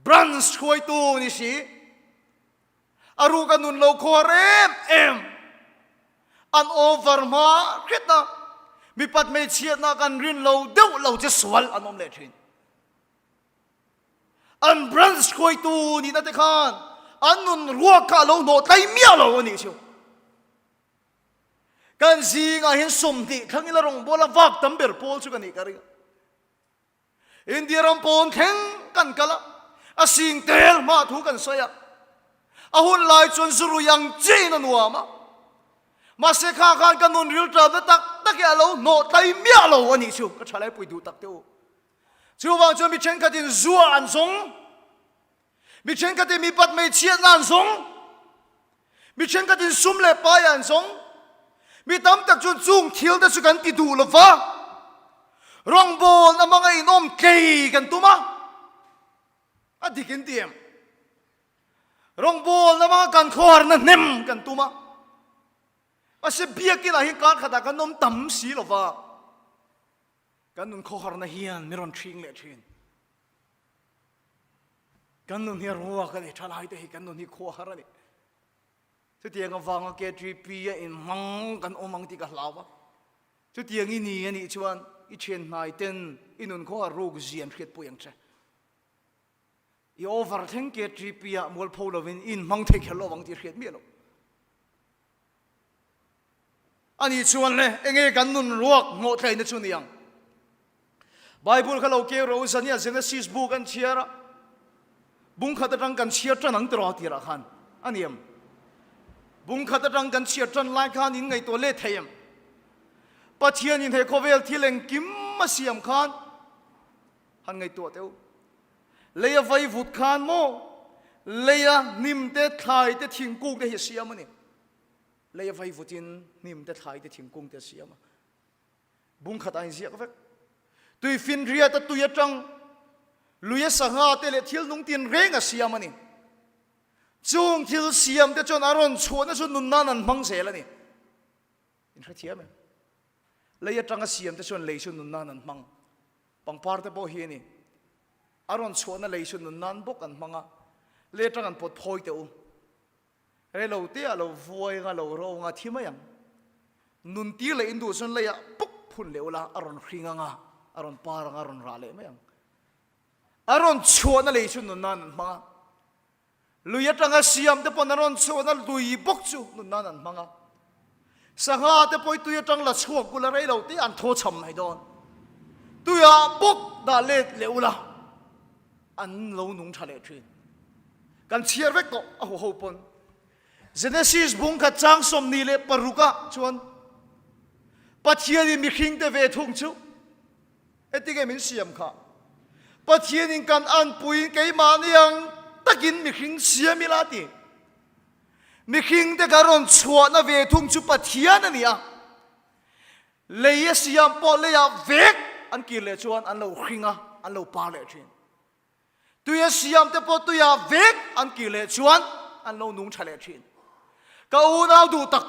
Branch hruaitu ni si, A ruk a nun lo khuar em em. An over hma hret a, mipat hmeichhiatna kan rin lo deuh lo che sual an awm leh thin. An branch hruaitu nihna te khan an nun ruak kha a lo hnawh tlai miah lo a nih chu. Kan zingah hian 20 thlangin a rawngbawla vak tam ber pawl chu ka nih ka ring a. India ram pawn thleng kan kal a, a sing tel hma thu kan sawi a, a hun lai chuan zurui ang chiin a nuam a, mahse kha khan ka nun rilṭamna tak tak hi a lo hnawh tlai miah lo a nih chu ka ṭha laipui duh tak teh u. Chuvang chuan mi ṭhenkhatin zua an zawng. Mi thenkhatin mipat hmeichhiatna an zawng. Mi thenkhatin sum leh pai an zawng. Mi tam tak chuan chung thil te chu kan ti duh lo va, rawngbawlna hmanga inawm tlei kan tum a, a dik in ti em? Rawngbawlna hmanga kan khawharna hnem kan tum a, mahse biakinah hian kar khatah kan awm tam si lo va, kan nun khawharna hian mi rawn ṭhing leh ṭhin. Kan nun hi a ruak a ni, thalai te hi kan nun hi khua har a ni. Chutiang avanga KTP a inhmang kan awm ang tih ka hlau a. Chutiang i ni a nih chuan i thian hnai ten i nun khaw a ruk zian hriatpui ang che. I over thleng KTP ah mualpho lovin i inhmang thei kher lo ang tih hriat miah lo. Ani chuan le, enge kan nun ruak hnawhtlaihna chu ni ang? Bible kha lo keu rawh u, zania Genesis bu kan chhiar a, bung khat atang kan chhiar tan ang tiraw tirah khan a ni em? Bung khat atang kan chhiar tan lai khan in ngaihtuah let thei em? Pathianin he khawvel thil engkim a siam khan han ngaihtuah teh u. Lei a vai vut khan maw lei a hnim te, thlai te, thingkung te hi a siam a ni. Lei a vai vutin hnim te, thlai te, thingkung te a siam a. Bung khat a inziak vek. Tui finriat a tui atang lui a sangha te leh thil nung tin reng a siam a ni. Chung thil siam te chuan a rawn chhuahna chu nun nan an hmang zel a ni. In hrethiam em? Lei atanga siam te chuan lei chu nun nan an hmang. Pangpar te pawh hi a ni. A rawn chhuahna lei chu nun nan bawk an hmang a. Lei atang an pawt phawi teh u. Rei lo te ah lo vuai anga lo ro anga thi mai ang. Nun tir leh in duh chuan leiah puk phun leh ula a rawn hring anga a rawn par anga a rawn rah leh mai ang. A rawn chhuahna lei chu nun nan an hmang a. Lui atanga siam te pawn a rawn chhuahna lui bawk chu nun nan an hmang a. Sangha te pawh hi tui atang la chhuak ula rei lo te an thaw cham mai dawn. Tuiah bawk dah let leh ula an lo nung tha leh thin. Kan chhiar vek tawh a huho pawn. Genesis bung khat chang 26 ah chuan. Pathianin mihringte ve thung chu engtinge min siam kha? Pathianin kan anpuiin keimahni ang takin mihring siam ila a ti. Mihringte kan rawn chhuahna ve thung chu Pathian a ni a. Lei a siam pawh leiah vek an kir leh chuan an lo hring a, an lo par leh thin. Tui a siam te pawh tuiah vek an kir leh chuan an lo nung tha leh thin. Ka unau duh tak,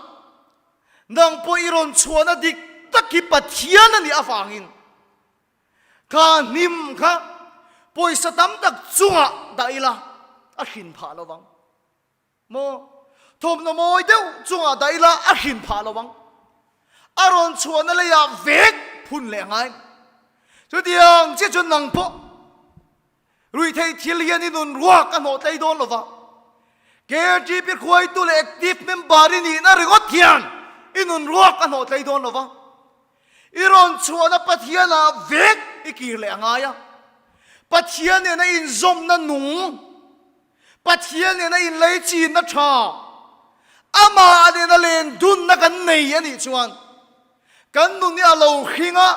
nang pawh i rawn chhuahna dik tak hi Pathian a nih avangin kha hnim kha pawisa tam tak chungah dah ila a hrin phah lo vang. Maw? Thawmhnaw mawi deuh chungah dah ila a hrin phah lo ang. A rawn chhuahna leiah vek phun leh ngai. Chutiang chiah chuan nang pawh ruihtheih thil hian i nun ruak a hnawh tlei dawn lo va. KTP hruaitu leh active member i nihna ringawt hian i nun ruak a hnawh tlei dawn lo va. I rawn chhuahna Pathianah vek i kir leh a ngai a. Pathian nena inzawmna nung Pathian nena inlei chinna tha, amah nena len dunna kan nei a nih chuan kan nun hi a lo hring a,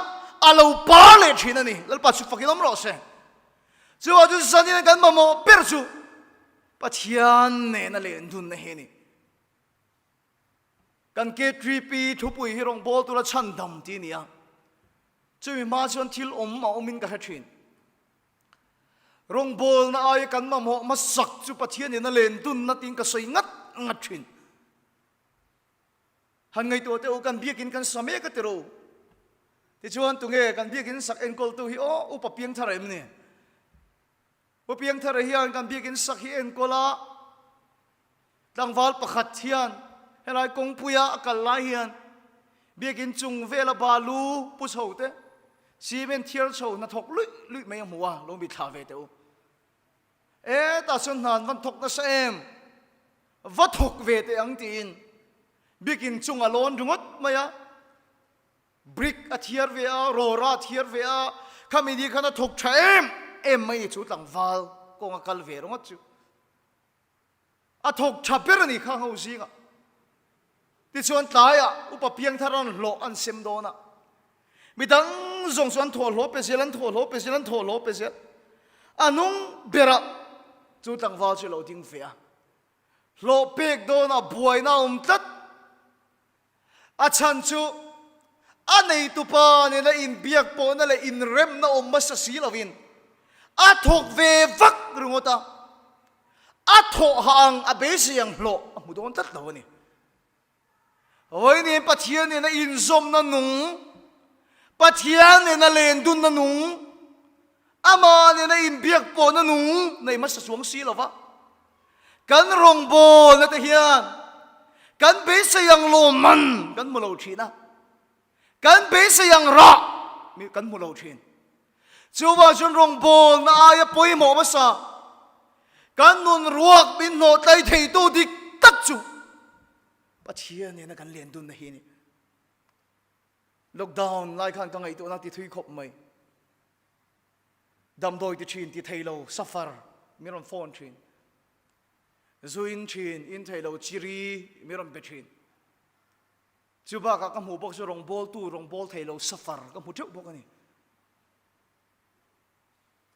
a lo par leh thin a ni. Lalpa chu fakin awm rawh se. Chuvang chu zanin kan mamawh ber chu Pathian nena len dunna hi a ni. Kan KTP thupui hi rawngbâwl tura chhandam tih a ni a, chumi hma chuan thil awm a awmin ka hre thin. Rawngbawlna aia kan mamawh hmasak chu Pathianin a len dunna tiin ka sawi ngat ngat thin. Han ngaihtuah teh u, kan biakin kan sa mek a ti ro. Tichuan tunge kan biakin sak enkawltu hi aw Upa Piangthara em ni? Pu Piangthara hian kan biakin sak hi enkawl a, tlangval pakhat hian helai kawngpuia a kal lai hian biakin chung vela balu pu chho te cement thiar chho hnathawk luih luih mai a hmu a, lo mi thla ve teh u. E tah chuan hna an van thawk nasa em? Va thawk ve teh ang tiin biakin chung a lawn ringawt mai a. Brick a thiar ve a, rawra a thiar ve a, khami ni khan a thawk tha em em mai ni chu tlangval kawng a kal ve ringawt chu. A thawk tha ber a ni kha ho zingah. Tichuan tlaiah upa piangthar an hlawh an sem dawn a. Midang zawng chu an thawh hlawh pe zel, an thawh hlawh pe zel, an thawh hlawh pe zel. A nung berah chu tlangval chu a lo ding ve a. Hlawh pek dawnah buaina a awm tlat. A chhan chu a neitupa nena inbiak pawhna leh inremna awm hmasa si lovin a thawk ve vak ringawt a, a thawh hah ang a beisei ang hlawh a hmu dawn tlat lo a ni. Vawiin Pathian nena inzawmna nung, Pathian nena lendunna nung, Amah nena inbiak pawhna nung nei hmasa chuang si lova, Kan rawngbawlna te hian kan beisei ang lawmman kan hmu lo thin a, kan beisei ang rah kan hmu lo thin. Chuvang chuan rawngbawlna aia pawimawh hmasa kan nun ruak min hnawh tlai theitu dik tak chu Pathian nena kan len dunna hi a ni. Lockdown lai khan ka ngaihtuahna ti thui khawp mai. Damdawi ti thin ti thei lo safar min rawn phone thin. Zu in thin in thei lo chiri min rawn pe thin. Chu bakah ka hmuh bawk chu rawngbawltu rawngbâwl thei lo safar ka hmu teuh bawk a ni.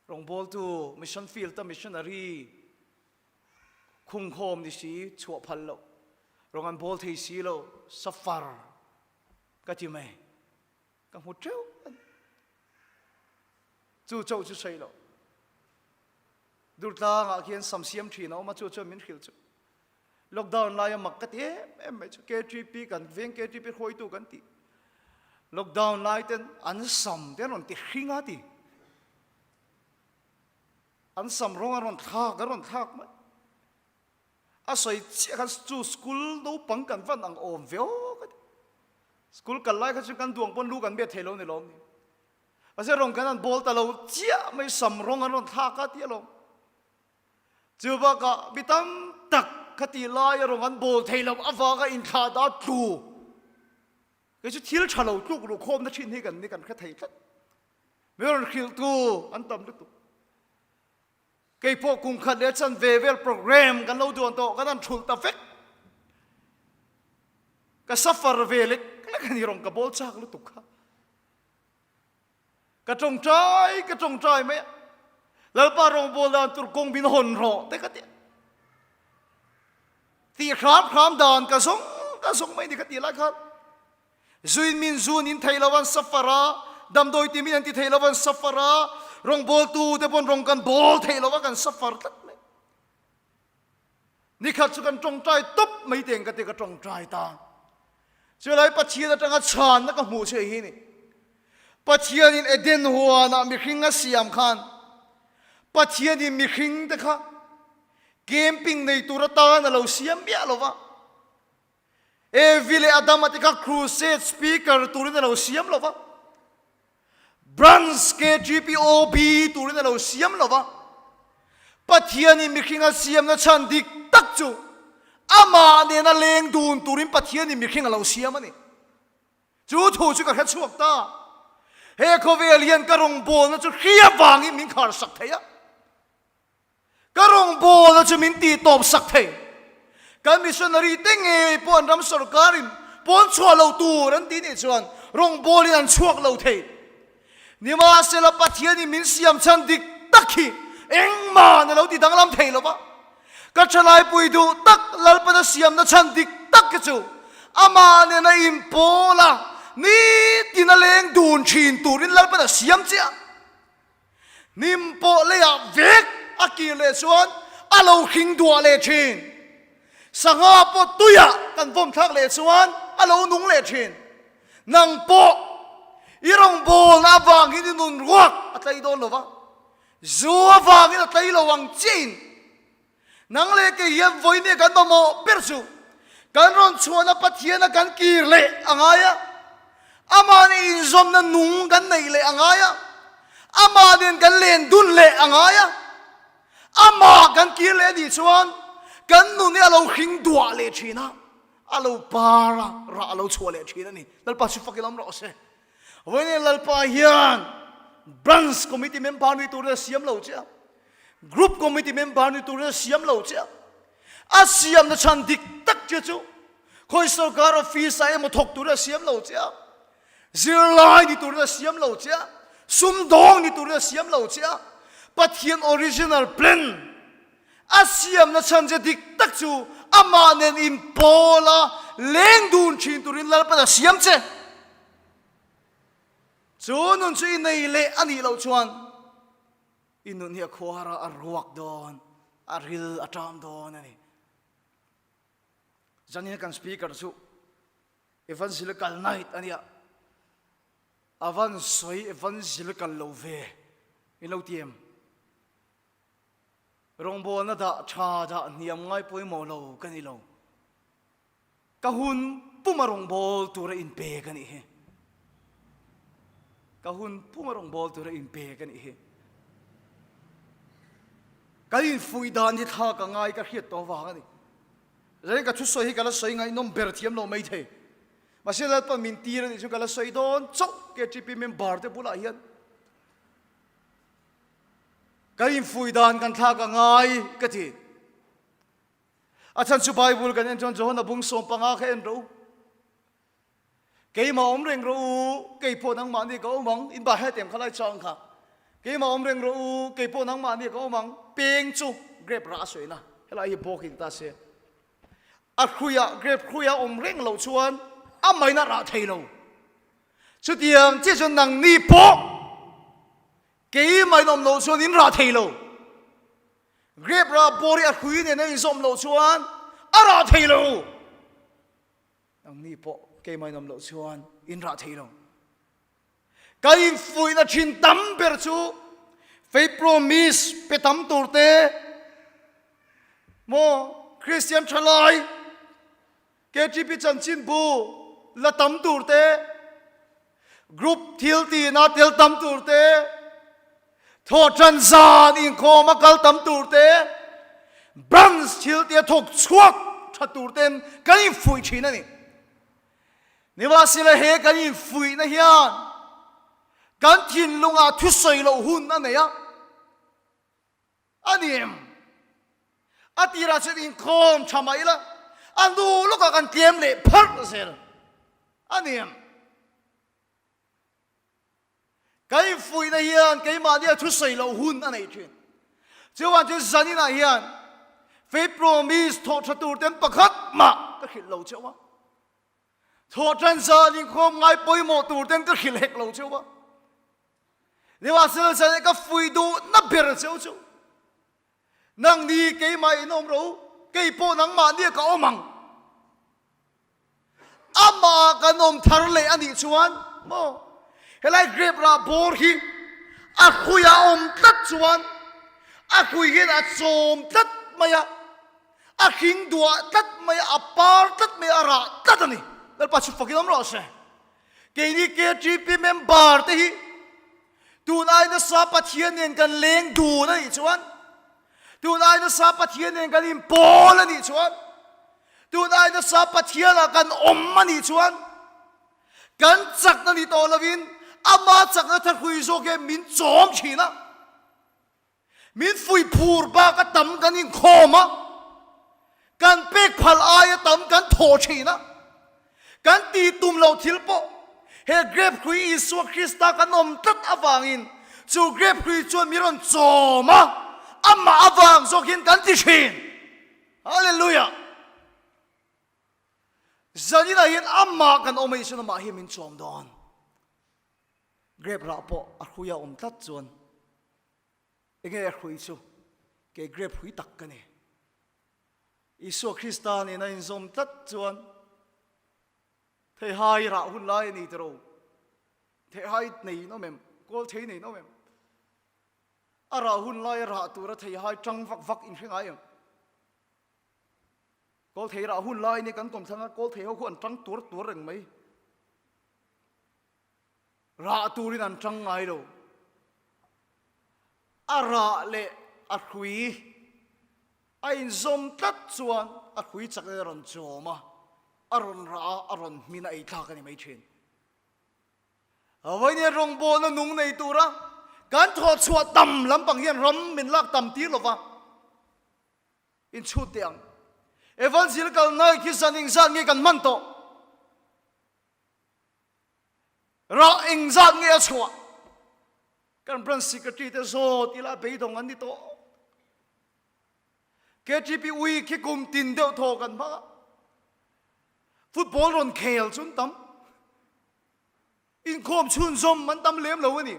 Rawngbawltu mission field a missionary khungkhawm ni si chhuah phal loh rawng an bawl thei si lo safar ka ti mai. Ka hmu teuh a ni. Chu chauh chu sawi lo. Durtlangah khian sam siam thin a awm a, chu chuan min hrilh chu. Lockdown laia mak ka ti em em mai chu KTP kan veng KTP hruaitu kan ti. Lockdown lai ten an sam te an rawn ti hring a ti. An sam rawng an rawn thlak an rawn thlak mai. A sawi chiah khan chu school naupang kan van ang awm ve aw ka ti. School kal lai kha chu kan duang pawn lu kan bet thei lo ni lawm ni. Mahse rawng kan an bawl ta lo chiah mai sam rawng an rawn thlak a ti alawm. Chu bakah mi tam tak kha ti laia rawng an bawl thei lo avanga inthlah dah tlu. Kei chu thil tha lo tluk ruh khawmna thin hi kan ni kan hre thei tlat. Mi rawn hrilhtu an tam lutuk. Kei pawh kum khat leh chan ve vel program kan lo duan tawh kan han thulh ta vek. Ka suffer ve lek lek a ni rawng ka bawl chak lutuk kha. Ka tawngtai ka tawngtai mai a. Lalpa rawngbawl dan tur kawng min hawn rawh te ka ti a. Tih hram hram dan ka zawng ka zawng mai ni ka tih lai khan zuin min zun in thei lo an suffer a, damdawi ti min an ti thei lo an suffer a, rawngbawltu te pawn rawng kan bawl thei lo a kan suffer tlat mai. Nikhat chu kan tawngtai tawp mai teng ka ti ka tawngtai ta. Chulai Pathian atanga chhanna ka hmuh che hi ni. Pathianin Eden huanah mihring a siam khan Pathianin mihring te kha camping nei tur atan a lo siam miah lo va. Evi leh Adama te kha crusade speaker turin a lo siam lo va. Branch KGPOB turin a lo siam lo va. Pathianin mihring a siamna chhan dik tak chu amah nena leng dun turin Pathianin mihring a lo siam a ni. Chu thu chu ka hre chhuak ta. He khawvel hian ka rawngbawlna chu hria vangin min khar sak thei a. Ka rawngbawlna chu min tih tawp sak thei. Kan missionary te ngei pawh an ram sorkarin pawn chhuah lo tur an ti nih chuan rawngbawlin an chhuak lo thei. Nimahsela Pathianin min siam chhan dik tak hi engmah na lo ti danglam thei lo va. Ka thalaipui duh tak Lalpana siamna chhan dik tak hi chu amah nena inpawl a, nitin a leng dun thin turin Lalpana siam chiah. Hnim pawh leiah vek a kir leh chuan a lo hring duah leh thin. Sangha pawh tuiah kan vawm thlak leh chuan a lo nung leh thin. Nang pawh i rawngbawlna avangin i nun ruak a tlei dawn lo va, zu avangin a tlei lo ang chiahin Nang leh kei hian vawinia kan mamawh ber chu kan rawn chhuahna Pathiana kan kir leh a ngai a, Amah nen inzawmna nung kan neih leh a ngai a, Amah nen kan len dun leh a ngai a. Amah kan kir leh a nih chuan kan nun hi a lo hring duah leh thin a, a lo par a, rah a lo chhuah leh thin a ni. Lalpa chu fak i lam rawh se. Vawinia Lalpa hian Branch Committee member ni turin a siam lo che a. Group committee member ni turin a siam lo che a, a siamna chhan dik tak che chu khawi sorkar office ah emaw thawk turin a siam lo che a, zirlai ni turin a siam lo che a, sumdawng ni turin a siam lo che a, Pathian original plan a siamna chhan che dik tak chu amah nen inpawl a leng dun thin turin Lalpan a siam che. Chu nun chu i nei leh a nih loh chuan I nun hi a khuar a, a ruak dawn, a ril a ṭam dawn a ni. Zanin kan speaker chu Evangelical Night a nia. A van sawi Evangelical lo ve in lo ti em? Rawngbawlna dah ṭha dah hniam ngai pawimawh lo ka ni lo. Ka hun puma rawngbâwl tura inpek a nih hi. Ka hun puma rawngbâwl tura inpek a nih hi. Kan infuih dan hi thla ka ngai ka hriat tawh vang a ni. Zanin ka thusawi hi ka la sawi ngaihnawm ber thiam lo mai thei. Mahse Lalpa min tir a nih chu ka la sawi dawn chauh KTP member te bulah hian. Kan infuih dan kan thla ka ngai ka ti. A chhan chu Bible kan en chuan Johana bung 15 kha en rawh u. Keimah awm reng rawh u, kei pawh nangmahni ka awm ang. In ba het em kha lai chang kha. Keimah awm reng rawh u, kei pawh nangmahni ka awm ang. Peng chu grape rah a sawi na. Helai hi bawk in ta se. A hruiah grape hruiah awm reng loh chuan a main a rah thei lo. Chutiang chiah chuan nangni pawh keimah in awm loh chuan in rah thei lo. Grape rah bawr hi a hrui nen a inzawm loh chuan a rah thei lo. Nangni pawh keimah inawm loh chuan in rah thei lo. Kan infuihna thin tam ber chu faith promise pe tam tur te maw Christian thalai KTP chanchinbu la tam tur te, group thil tihna tel tam tur te, thawhṭan zan inkhawm a kal tam tur te, branch thil tia thawk chhuak ṭha tur ten kan infuih ṭhin a ni. Nimahsela he kan infuihna hian kan thinlungah thusawi loh hun a nei a. A ni em? A tirah chuan inkhawm tha mah ila, A hnu lawkah kan tlem leh pharh zel a ni em? Ka infuihna hian keimahnia thusawi loh hun a neih thin. Chuan chu zaninah hian Faith Promise thawh tha tur ten pakhat mah ka hrilh lo cheuh a. Thawh tan zan inkhawm ngai pawimawh tur ten ka hrilh hek lo cheuh a. Nimahsela zanin ka fuih duhna ber cheu chu nangni keimah in awm ro, kei pawh nangmahnia ka awm ang. Amah kan awm thar leh a nih chuan maw helai grape rah bawr hi a hrui a awm tlat chuan a hrui hian a chawm tlat mai a, a hring duah tlat mai a, a par tlat mai a, a rah tlat a ni. Lalpa chu fakin awm rawh se. Keini KTP member te hi tun ai nasa Pathian nen kan leng dun a nih chuan tun ai nasa Pathian nen kan inpawl a nih chuan Tun ai nasa Pathianah kan awm a nih chuan kan chakna ni tawh lovin ama chakna thahrui zawk hian min chawm thin a, min fuih phur bak a tam kan inkhawm a, kan pek phal aia tam kan thawh thin a, kan tih tum loh thil pawh he grape hrui Isua Krista kan awm tlat avangin chu grape hrui chuan min rawn chawm a, amah avang zawk hian kan ti thin. Hallelujah! Zaninah hian amah kan awm a Isuan amah hi min chawm dawn. Grape rah pawh a hrui a awm tlat chuan enge a hrui chu kei grape hrui tak ka ni. Isua Krista nena inzawm tlat chuan theihai rah hun lai a ni tiro. Theihai nei in awm em? Kawl thei nei in awm em? A rah hun laia rah tura theihai tang vak vak in hre ngai em? Kawl thei rah hun lai ni kan kawm thlang a, kawl thei ho khu an tang tuar tuar reng mai. Rah turin an tang ngai lo. A rah leh a hrui a inzawm tlat chuan a hrui chak in a rawn chawm a, a rawn rah a, a rawn hmin a ei thlak a ni mai thin. Vawinia rawngbawlna nung nei tura kan thawhchhuah tam lampang hian ram min lak tam tir lova inchhut teh ang. Evangelical Night hi zan engzat nge kan hman tawh? Rah engzat nge a chhuah? Kan branch secretary te zawt ila beidawng an ni tawh. KTP ui khi kum tin deuh thaw kan hmang a. Football rawn khel chu an tam. Inkhawm chhunzawm an tam lem lo a ni.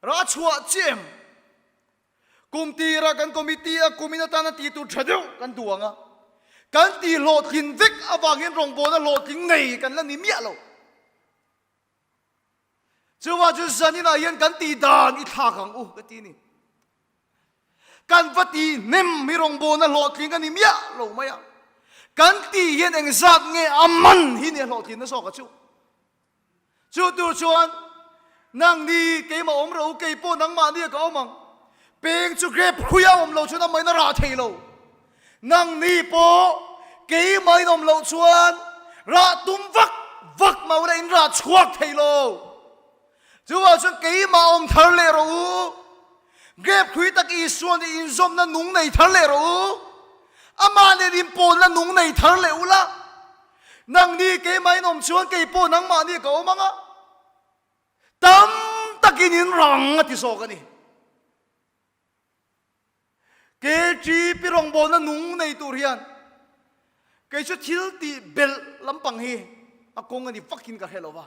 Rah chhuah chiah em? Kum tira kan committee a kumin atana tih tur tha deuh kan duh ang a. Kan tih hlawhtlin vek avangin rawngbawlna hlawhtling nei kan la ni miah lo. Chuvang chu zaninah hian kan tih dan i thlak ang u ka ti a ni. Kan va tih hnem hi rawngbawlna hlawhtling a ni miah lo mai a. Kan tih hian engzat nge a man hi nia hlawhtlinna zawk a chu. Chu tur chuan nangni keimah awm rawh u, kei pawh nangmahni ka awm ang. Peng chu grape hrui a awm lo chuan amahin a rah thei lo. Nangni pawh keimahin awm loh chuan rah tum vak vak mah ula in rah chhuak thei lo. Chuvang chuan keimah awm thar leh rawh u. Grape hrui tak Isua nih inzawmna nung nei thar leh rawh u. Amah nen inpawlna nung nei thar leh ula. Nangni keimahin awm chuan kei pawh nangmahni ka awm ang a. Tam takin in rang a ti zawk a ni. KTP rawngbawlna nung nei tur hian kei chu thil tih belh lampang hi a kawng a ni vakin ka hre lo va.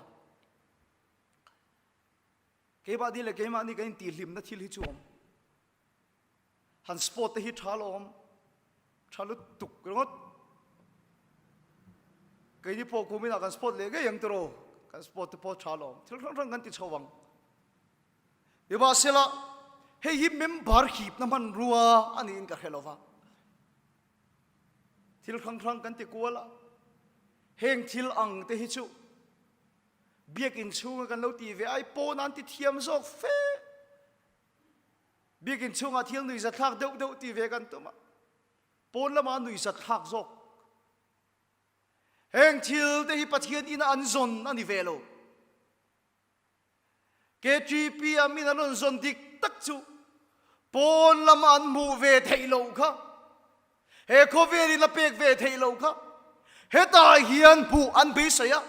Keimahni leh keimahni kan intihhlimna thil hi chu awm. Han sport te hi tha lo awm, tha lutuk ringawt. Keini pawh kuminah kan sport leh ngei ang tiraw, kan sport te pawh tha lo awm, thil hrang hrang kan ti chho ang. Nimahsela, hei hi member hipna hmanrua a niin ka hre lo va. Thil hrang hrang kan ti kual a, heng thil ang te hi chu Biakinn chhunga kan lo tih ve ai pawn an ti thiam zawk fe. Biakinn chhungah thil nuihzathlak deuh deuh tih ve kan tum a, pawn lamah nuihzathlak zawk. Heng thil te hi Pathian ina an zawn a ni ve lo. KTP a min an rawn zawn dik tak chu pawn lama an hmuh ve theih loh kha. He khawvelin a pek ve theih loh kha hetah hian hmuh an beisei a,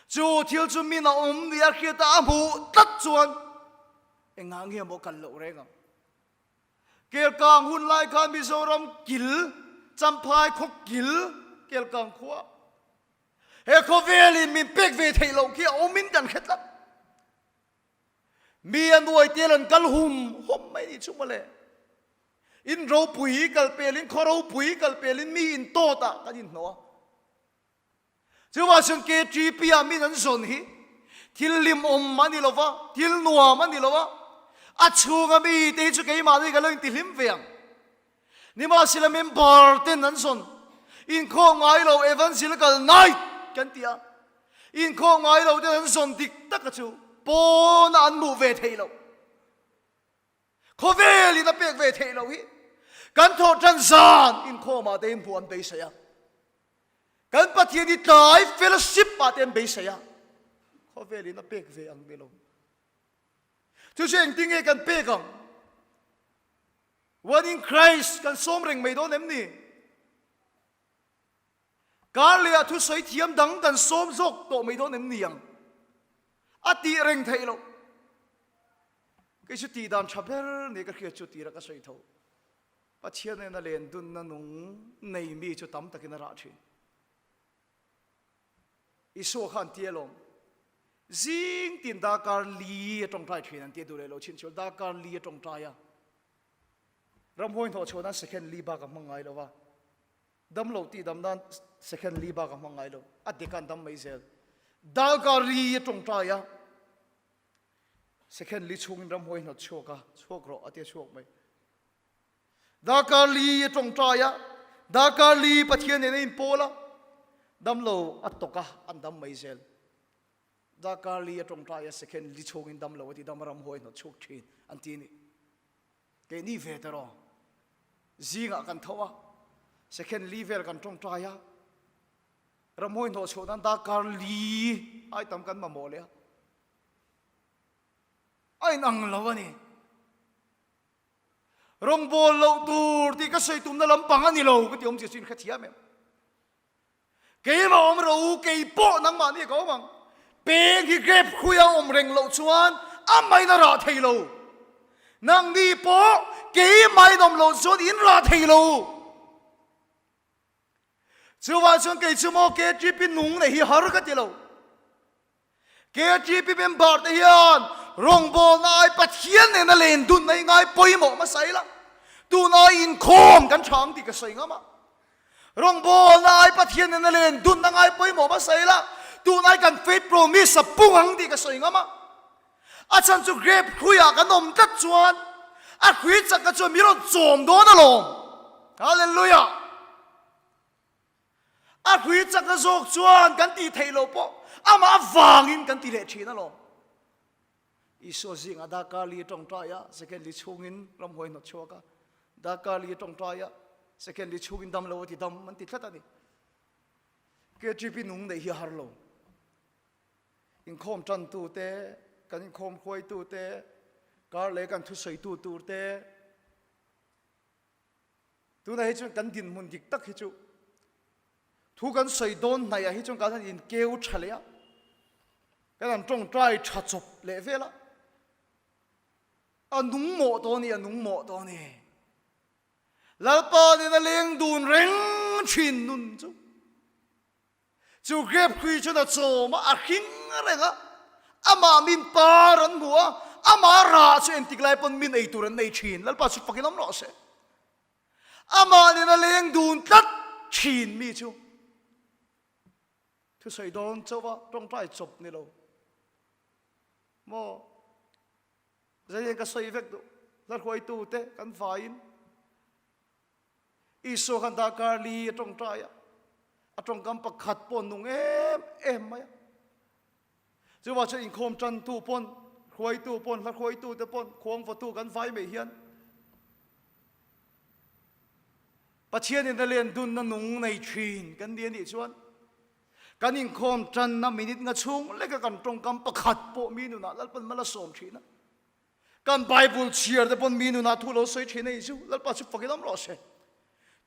chu thil chu min a awm nia hriata a hmuh tlat chuan engah nge maw kal loh reng ang? Kelkang hun lai khan Mizoram kil, Champhai khaw kil, Kelkang khua he khawvelin min pek ve theih loh khi a awmin kan hre tlat. Mi a nuai tel an kal hum hum mai nih chu mawle. In ropui kal pelin, khaw ropui kal pelin mi in tawt ah kan inhnawh a. Chuvang chuan KTP ah min an zawn hi thil hlimawm a ni lo va, thil nuam a ni lo a, a chhunga mi te hi chu keimahni ka lo intihlim ve ang. Nimahsela member ten an zawn inkhawm ngai lo Evangelical Night kan ti a, inkhawm ngai lo ten an zawn dik taka chu pawna an hmuh ve theih loh, khawvelin a pek ve theih loh hi kan thawh tan zan inkhawmah te in hmuh an beisei a, kan Pathian hi tlai fellowship ah te an beisei a, khawvelin a pek ve ang ni lo. Chu chu engtin nge kan pek ang? One in Christ kan sawm reng mai dawn em ni? Kar leh ah thusawi thiam dang kan sawm zawk tawh mai dawn em ni ang? A tih reng theih loh. Kei chu tih dan tha ber ni ka hriat chu tira ka sawi tho. Pathian nena len dunna nung nei mi chu tam takin a rah thin. Isua kha an ti alawm. Zing tin darkar li a tawngtai thin an ti a duh leh lo chin chu darkar li a tawngtai a. Ramhuai hnawh chhuah nan second li bak a hmang ngai lo va. Dam lo tih dam nan second li bak a hmang ngai lo. A dek an dam mai zel. Darkar li a tawngtai a. Second li chhungin ramhuai hnawt chhuak a, chhuak rawh a ti a chhuak mai. Darkar li a tawngtai a, darkar li Pathian nen a inpawl a, damlo a tawk a, an dam mai zel. Darkar li a tawngtai a, second li chhungin damlo a ti dam a ramhuai hnawt chhuak thin an ti a ni. Keini ve ta rawh. Zingah kan tho a, second li vel kan tawngtai a, ramhuai hnawh chhuah nan darkar li ai tam kan mamawh leh a. A inang lo a ni. Rawngbâwl loh tûr tih ka sawi tumna lampang a ni lo ka ti awm zia chu in hrethiam em? Keimah awm rawh u, kei pawh nangmahni ka awm ang. Peng hi grape hruia awm reng loh chuan amahin a rah thei lo. Nangni pawh keimahin awm loh chuan in rah thei lo. Chuvang chuan kei chu maw KTP nung neih hi har ka ti lo. KTP member te hian rawngbawlna ai Pathian nena len dunna hi ngai pawimawh hmasa ila, tun ai inkhawm kan tha ang tih ka sawi ngam a. Rawngbawlna ai Pathian nena len dunna ngai pawimawh hmasa ila, tun ai kan faith promise a pung ang tih ka sawi ngam a. A chhan chu grape hruiah kan awm tlat chuan a hrui chak kha chuan mi rawn chawm dawn alawm. Hallelujah! A hrui chakna zawk chuan kan tih theih loh pawh amah avangin kan ti leh thin alawm. Isua zingah darkar li a tawngtai a, second li chhungin ramhuai hnawt chhuak a, darkar li a tawngtai a, second li chhungin dam lo a ti dam an ti tlat a ni. KTP nung neih hi a har lo. Inkhawm tantu te, kan inkhawm hruaitu te, kar leh kan thusawitu tur te, Tunah hi chuan kan dinhmun dik tak hi chu thu kan sawi dawn hnaihah hi chuan kan han inkeu tha leh a, kan han tawngtai tha chawp leh vel a, a nung mawh tawh a ni, a nung mawh tawh a ni. Lalpa nena leng dun reng thin nun chu. Chu grape hrui chuan a chawm a, a hring reng a, amah min par an hmu a, amah rah chu entik lai pawn min ei tur an nei thin, Lalpa chu fakin awm rawh se. Amah nen a leng dun tlat thin mi chu thusawi dawn chauh a, tawngtai chawp ni lo maw? Zaiin ka sawi vek duh, hla hruaitute kan vaiin. Isua khan darkar li a tawngtai a, a tawngkam pakhat pawh nung em em mai a. Chuvah chuan inkhawm tantu pawn, hruaitu pawn, hla hruaitu te pawn, khuang vawtu kan vai mai hian Pathianin a len dunna nung nei thin kan ni a nih chuan kan inkhawm tanna minute nga chhung leka kan tawngkam pakhat pawh mi nunah Lalpan mal a sawm thin a. Kan Bible chhiar te pawn mi nunah thu lo sawi thin a nih chu Lalpa chu fakin awm rawh se.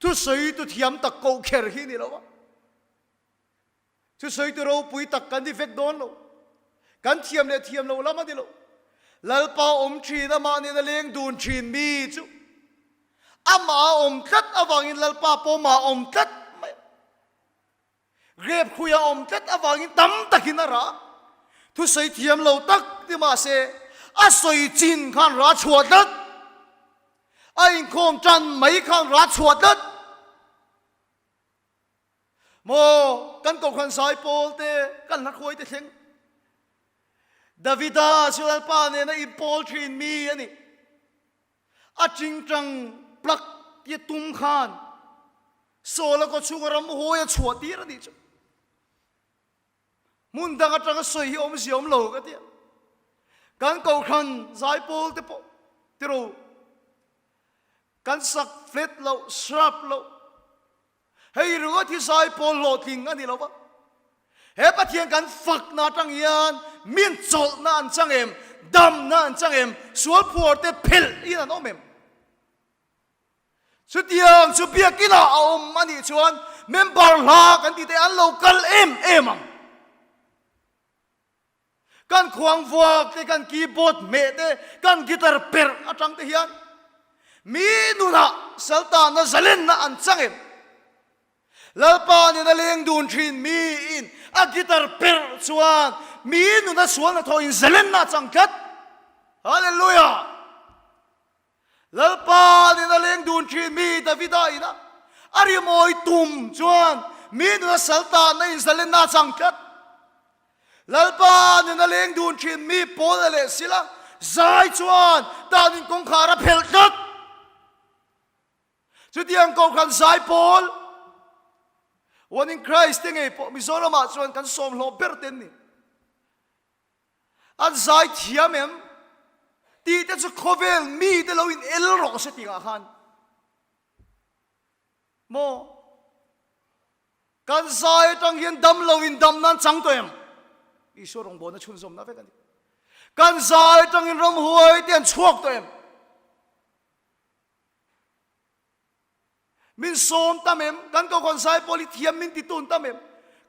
Thusawi tu thiam tak koh kher hi ni lo a. Thusawi tu ropui tak kan ni vek dawn lo. Kan thiam leh thiam lo lam a ni lo. Lalpa awm thin amah nena leng dun thin mi chu amah a awm tlat avangin Lalpa pawmah a awm tlat mai a. Grep khui a awm tlat avangin tam takin a rah. Thusawi thiam lo tak ni mah se a sawi chin khan rah chhuah tlat. A inkhawm tan mai khan rah chhuah tlat. Maw kan kohhran zai pawl te kan hla khuai te thleng. Davida chu Lalpa nena inpawl thin mi a ni. A tingtang plug tia tum khan Saul-a kaw chhunga ramhuai a chhuah tir a nih chu. Hmun dang atanga sawi hi awmzia awm lo ka ti a. Kan kohhran zaipawl te pawh tiro kan sak flat loh, sharp loh. Hei ringawt hi zaipawl hlawhtling a ni lo va. He Pathian kan fakna atang hian min chawlhna an chang em, damna an chang em, sual phuar te phelh in an awm em? Chutiang chu biakinah a awm a nih chuan member hla kan tih te an lo kal em em ang. Kan khuang vuak te, kan keyboard hmeh te, kan guitar perh atang te hian mi nunah saltana zalenna an chang em? Lalpa nen a leng dun thin miin a guitar perh chuan mi nuna sualna thawhin zalenna a chang tlat. Hallelujah! Lalpa nen a leng dun thin mi Davida ina a rimawi tum chuan mi nuna sal tanna in zalenna a chang tlat. Lalpa nen a leng dun thin mi Paula leh Sila zai chuan tanin kawngkhar a phelh tlat. Chutiang kohhran zai pawl One in Christ te ngei pawh Mizoramah chuan kan sawmhlawh ber te an ni. An zai thiam em? Tih te chu khawvel mi te lo in el rawh se tih ngah khan maw kan zai atang hian dam lo in dam nan chang tawh em? Isua rawngbawlna chhunzawmna vek a ni. Kan zai atangin ramhuai te an chhuak tawh em? Min sawm tam em? Kan kohhran zai pawl hi thiam min ti tun tam em?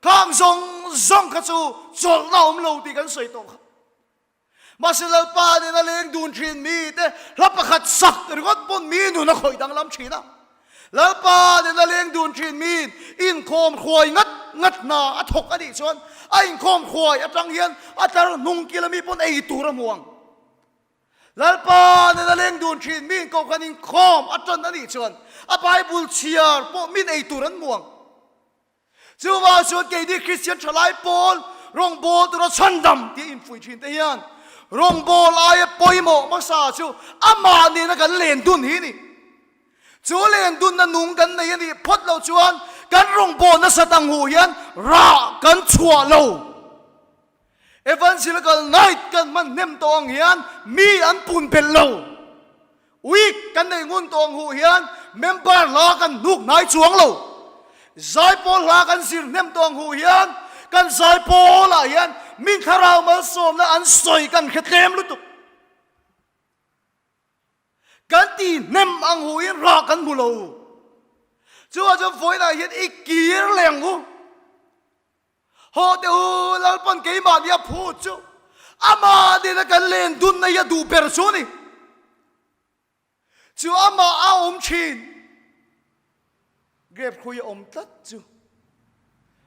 Khang zawng zawng kha chu chawlhna a awm lo tih kan sawi tawh kha. Mahse Lalpa nena leng dun thin mite hla pakhat sak ringawt pawn mi nun a khawih danglam thin a. Lalpa nena leng dun thin mi inkhawm hruai ngat ngat hna a thawk a nih chuan a inkhawm hruai atang hian a tlar hnung kil ami pawn ei tur a hmu ang. Lalpa nena leng dun thin mi inkohkan inkhawm a tan a nih chuan a Bible chhiar pawh min ei tur an hmu ang. Chuvang chuan keini Kristian thalai pawl rawngbâwl tura chhandam tih infuih thin te hian rawngbâwl aia pawimawh hmasa chu amah nena kan len dun hi a ni. Chu len dunna nung kan nei a nih phawt loh chuan kan rawngbâwl nasa tang huh hian rah kan chhuah lo. Evangelical Night kan hman hnem tawh ang hian mi an pun belh lo. Week kan nei ngun tawh ang huh hian member hla kan hnuk hnai chuang lo. Zaipawl hla kan zir hnem tawh ang huh hian kan zaipawl ah hian min thlarau malsawmna an sawi kan hre tlem lutuk. Kan ti hnem ang huh in rah kan hmu lo. Chuvang chuan vawiinah hian i kir leh ang u. Haw teh u, Lalpan keimahni a phut chu amah nena kan len dunna hi a duh ber chu a ni. Chu amah a awm thin. Grape khui a awm tlat chu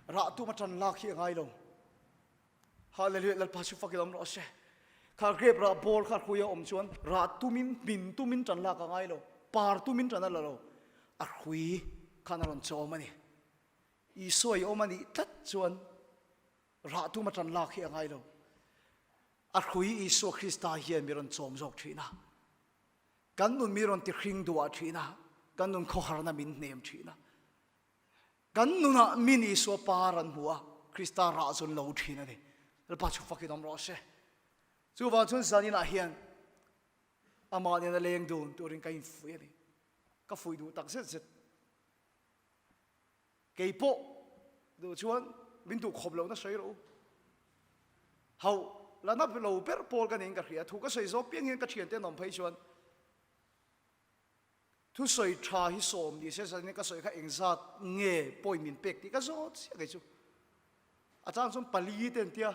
rah tum atan lak hi a ngai lo. Hallelujah, Lalpa chu fakin awm rawh se. Kha grape rah bawr kha khui a awm chuan rah tumin, hmin tumin tan lak a ngai lo. Par tumin tan a la lo. A hrui khan a rawn chawm a ni. Isua i awm a nih tlat chuan rah tum atan lak hi a ngai lo. A hrui Isua Krista hian mi rawn chawm zawk thin a. Kan nun mi rawn ti hring duah thin a, kan nun khawharna min hnem thin a. Kan nunah min Isua par an hmu a, Krista rah chu an lo thin a ni. Lalpa chu fakin awm rawh se. Chuvang chuan zaninah hian amah nena leng dun turin ka infuih a ni. Ka fuih duh tak zet zet. Kei pawh duh chuan min duh khawp lohna sawi rawh u. Hauh la na lo ber pawl ka niin ka hria. Thu ka sawi zawk piang hian ka thiante an awm phei chuan. Thusawi tha hi sawm ni se zanin ka sawi kha engzat nge point min pek tih ka zawt chiah kei chu. A chang chuan pali te an tia,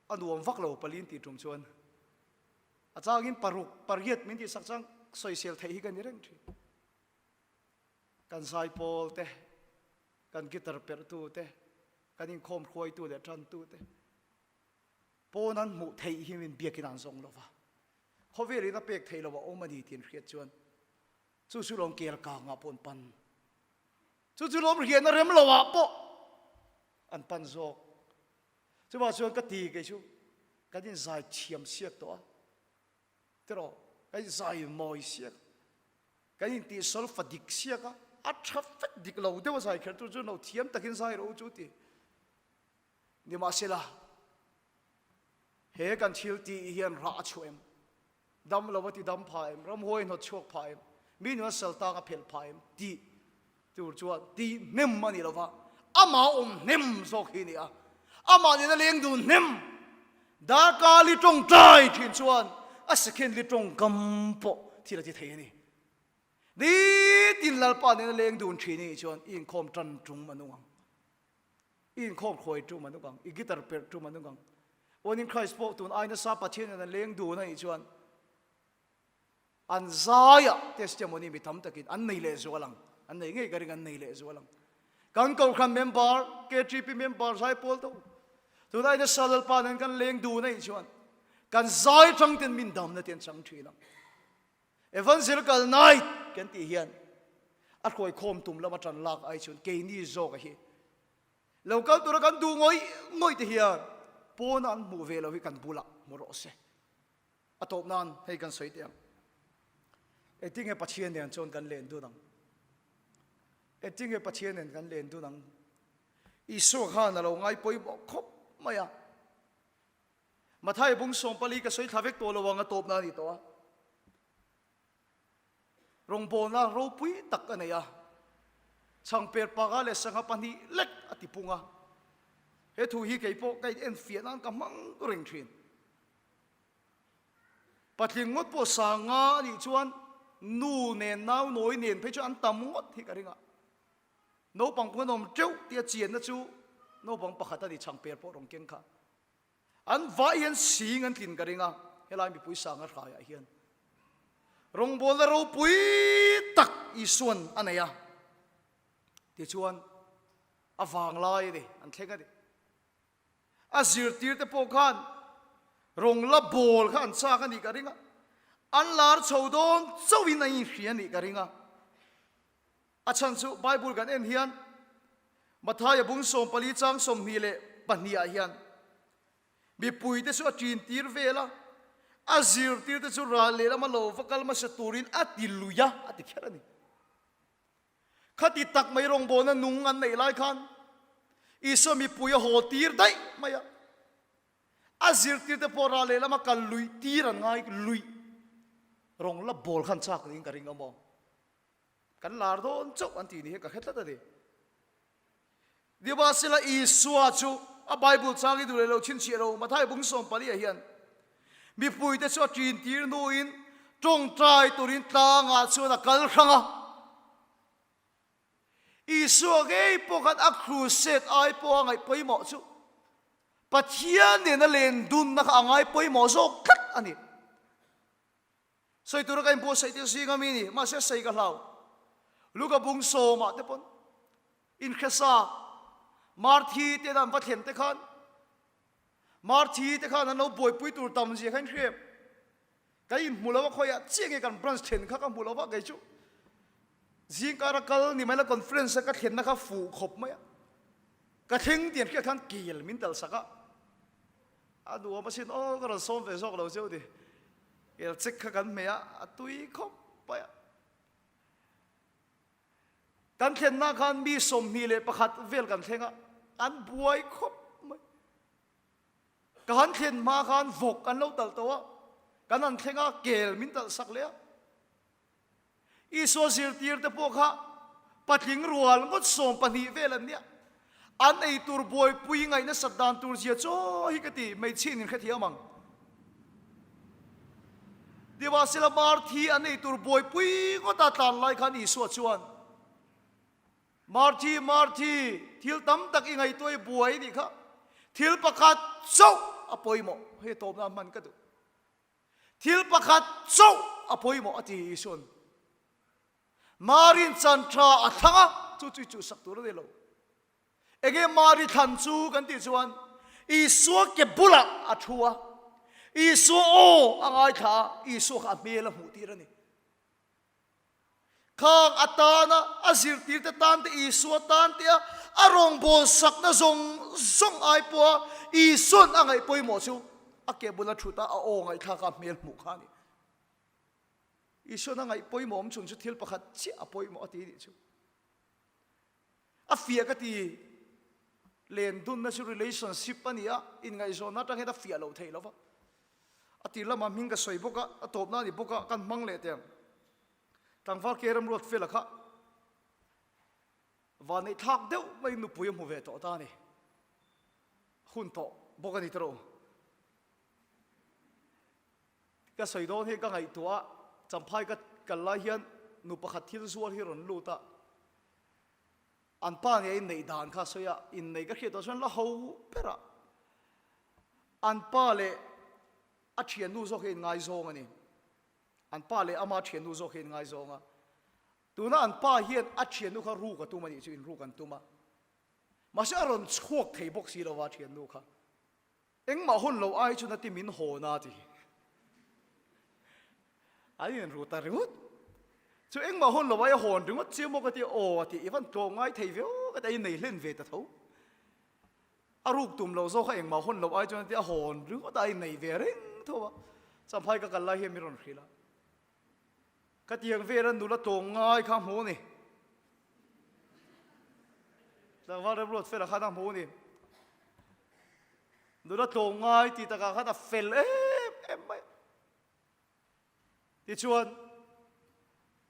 a nuam vak lo pali an tih tum chuan. A changin paruk, pariat min tihsak chang sawisel theih hi ka ni reng thin. Kan zaipawl te, kan guitar perhtu te, kan inkhawm hruaitu leh tantu te pawn an hmuh theih hi min biakin an zawng lo va. Khawvelin a pek theih loh a awm a ni tih an hriat chuan chu chu lawm kel kangah pawh an pan. Chu chu lawm riahna rem loah pawh an pan zawk. Chuvah chuan ka ti kei chu kan inzai thiam siak tawh a, tiraw kan inzai mawi siak a, kan intihsawl fa dik siak a, a tha vek dik lo deuh a zai kher tur chu no thiam takin zai rawh u chu ti. Nimahsela, he kan thil tih hian rah a chhuah em? Dam lo a ti dam phah em? Ramhuai hnawt chhuak phah em? Mi nuna sal tang a phelh phah em? Tih tur chuan tih hnem a ni lo va, amah awm hnem zawk hi a ni a. Amah nena leng dun hnem, darkar li tawngtai thin chuan a second li tawngkam pawh thil a ti thei a ni. Nitin Lalpa nena leng dun thin i nih chuan i inkhawm tan tum a nung ang. I inkhawm khawi tum a nung ang, i guitar perh tum a nung ang. One in Christ pawh tun ai nasa Pathian in an leng dun a nih chuan an zaiah testimony mi tam takin an nei leh zual ang. An nei ngei ka ring an nei leh zual ang. Kan Kohhran member, KTP member zai pawl to tun ai nasa Lalpa nen kan leng dun a nih chuan kan zai tang ten min damna te an chang thin ang. Evangelical Night kan tih hian a hruaikhawm tum lama tan lak ai chuan keini zawk a hi lo kal tura kan duh ngawih ngawih te hian pawna an hmuh ve lo hi kan bulah hmu rawh se. A tawp nan hei kan sawi teh ang. Engtinge Pathian nen chuan kan len dun ang? Engtinge Pathian nen kan len dun ang? Isua khan a lo ngai pawimawh khawp mai a. Mathai bung 40 ka sawi thla vek tawh lo ang a tawpna a ni tawh a. Rawngbawlna ropui tak a nei a, chhangper panga leh sangha pahnih lek a ti pung a. He thu hi kei pawh ka inenfiah nan ka hmang reng thin. Patling ngawt pawh sanga a nih chuan nu nen nau nawi nen phei chuan an tam ngawt hi ka ring a. Naupang pawh an awm teuh tia chianna chu naupang pakhat a ni chhangper pawh rawn keng kha. An vai hian sing an tlin ka ring a, helai mipui sanga hraiah hian rawngbawlna ropui tak Isuan a nei a, tichuan a vanglai a ni, an thleng a ni. A zirtirte pawh khan rawng la bawl kha an chak a nih ka ring a, an lar chho dawn chauhin a inhria a nih ka ring a. A chhan chu Bible kan en hian Mathaia bung 14 chang 22 ah hian mipuite chu a ṭin tir vel a, a zirtirte chu ral lehlam a lo va kal hmasa turin a ti lui a, a ti kher a ni. Khati tak mai rawngbawlna nung an neih lai khan Isua mipui a haw tir daih mai a, a zirtirte pawh ral lehlam a kal luih tir an ngai luih rawng la bawl khan chak niin ka ring a maw. Kan lar dawn chauh an tih ni hi ka hre tlat a ni. Nimahsela Isua chu a Bible chang i duh leh lo chhinchhiah lo Mathai bung 14 ah hian mipuite chu a ṭin tir hnuin ṭawngṭai turin tlangah chuan a kal hrang a. Isua ngei pawh khan a crusade ai pawh a ngaih pawimawh chu Pathian nena len dunna kha a ngai pawimawh zawk tlat a ni. Sawi tura ka inbuatsaih te zing ami ni, mahse sawi ka hlau. Luka bung sawmah te pawn inhresa Marthi te an va thlen te khan Marthi te khan an lo buaipui tur tam zia kha inhre. Ka inhmu lo a khawiah chiah nge kan branch thlen kha ka hmu lo va kei chu. Zingkara kal ni mai la conference a ka thlenna kha fuh khawp mai a. Ka thleng tian hriat khan kel min tal sak a. A nuam asin aw ka rawn sawm ve zawk lo cheu ni. Kel chek kha kan hmeh a, a tui khawp mai a. Kan thlenna khan mi 21 vel kan thleng a, an buai khawp mai. Ka han thlen hma khan vawk an lo talh tawh a, kan han thleng a, kel min talh sak leh a. Isua zirtirte pawh kha patling rual ngawt 12 vel an nia. An ei tur buaipui ngaih nasat dan tur zia chaw hi ka ti, hmeichhiain in hrethiam ang. Nimahsela Marthi an ei tur buaipui ngawta tlan lai khan Isua chuan, Marthi, Marthi, thil tam tak i ngaihtuah i buai nih kha. Thil pakhat chauh a pawimawh. Hei tawpna hman ka duh. Thil pakhat chauh a pawimawh a ti Isua'n. Marin chan tha a thlang a, chu chu i chuhsak tur a ni lo. Enge Mari thlan chu kan tih chuan Isua ke bulah a thu a, Isua aw a ngaithla a, Isua kha a hmel a hmuh tir a ni. Khang atana a zirtirte tan te Isua tan te a a rawngbâwl sakna zawng zawng ai pawha Isua'n a ngaih pawimawh chu a ke bula thut a, a aw ngaihthlak a hmel hmuh kha a ni. Isua'n a ngaih pawimawh awm chhun chu thil pakhat chiah a pawimawh a ti nih chu. A fiah ka ti, len dunna chu relationship a ni a, inngaihzawnna atang hian a fiah loh theih lo va. A tir lamah hming ka sawi bawk a, a tawpna a ni bawk a, kan hmang leh teh ang. Tlangval ke ramruat fela kha vanneih thlak deuh maiin nupui a hmu ve tawh ta a ni. Hun tawh bawk a ni tawh. Ka sawi dawn hi ka ngaihtuah a, Champhai ka kal lai hian nu pakhat thil zuar hi rawn lut a, an pa nia inneih dan kha a sawi a, inneih ka hriat tawh chuan la ho ber a, an pa leh a thiannu zawk hi a inngaizawng a ni, an pa leh ama thiannu zawk hi a inngaizawng a, tuna an pa hian a thiannu kha ruk a tum a nih chu, inruk an tum a, mahse a rawn chhuak thei bawk si lova a thiannu kha. Engmah hun lo ai chuan a ti min hawn a ti. An inru ta ringawt. Chu engmah hun lo ai a hawn ringawt chiang maw ka ti aw a ti i van tlawm ngai thei viau ka ti a innei hlen ve ta tho. A ruk tum lo zawk kha engmah hun lo ai chuan a ti a hawn ringawt a a innei ve reng tho a. Champhai ka kal lai hian min rawn hrilh a. Khatiang vela nula tlawm ngai kha a hmu a ni. Tlangval remruat fela khan a hmu a ni. Nula tlawm ngai tih takah khan a fel em em mai. Tichuan,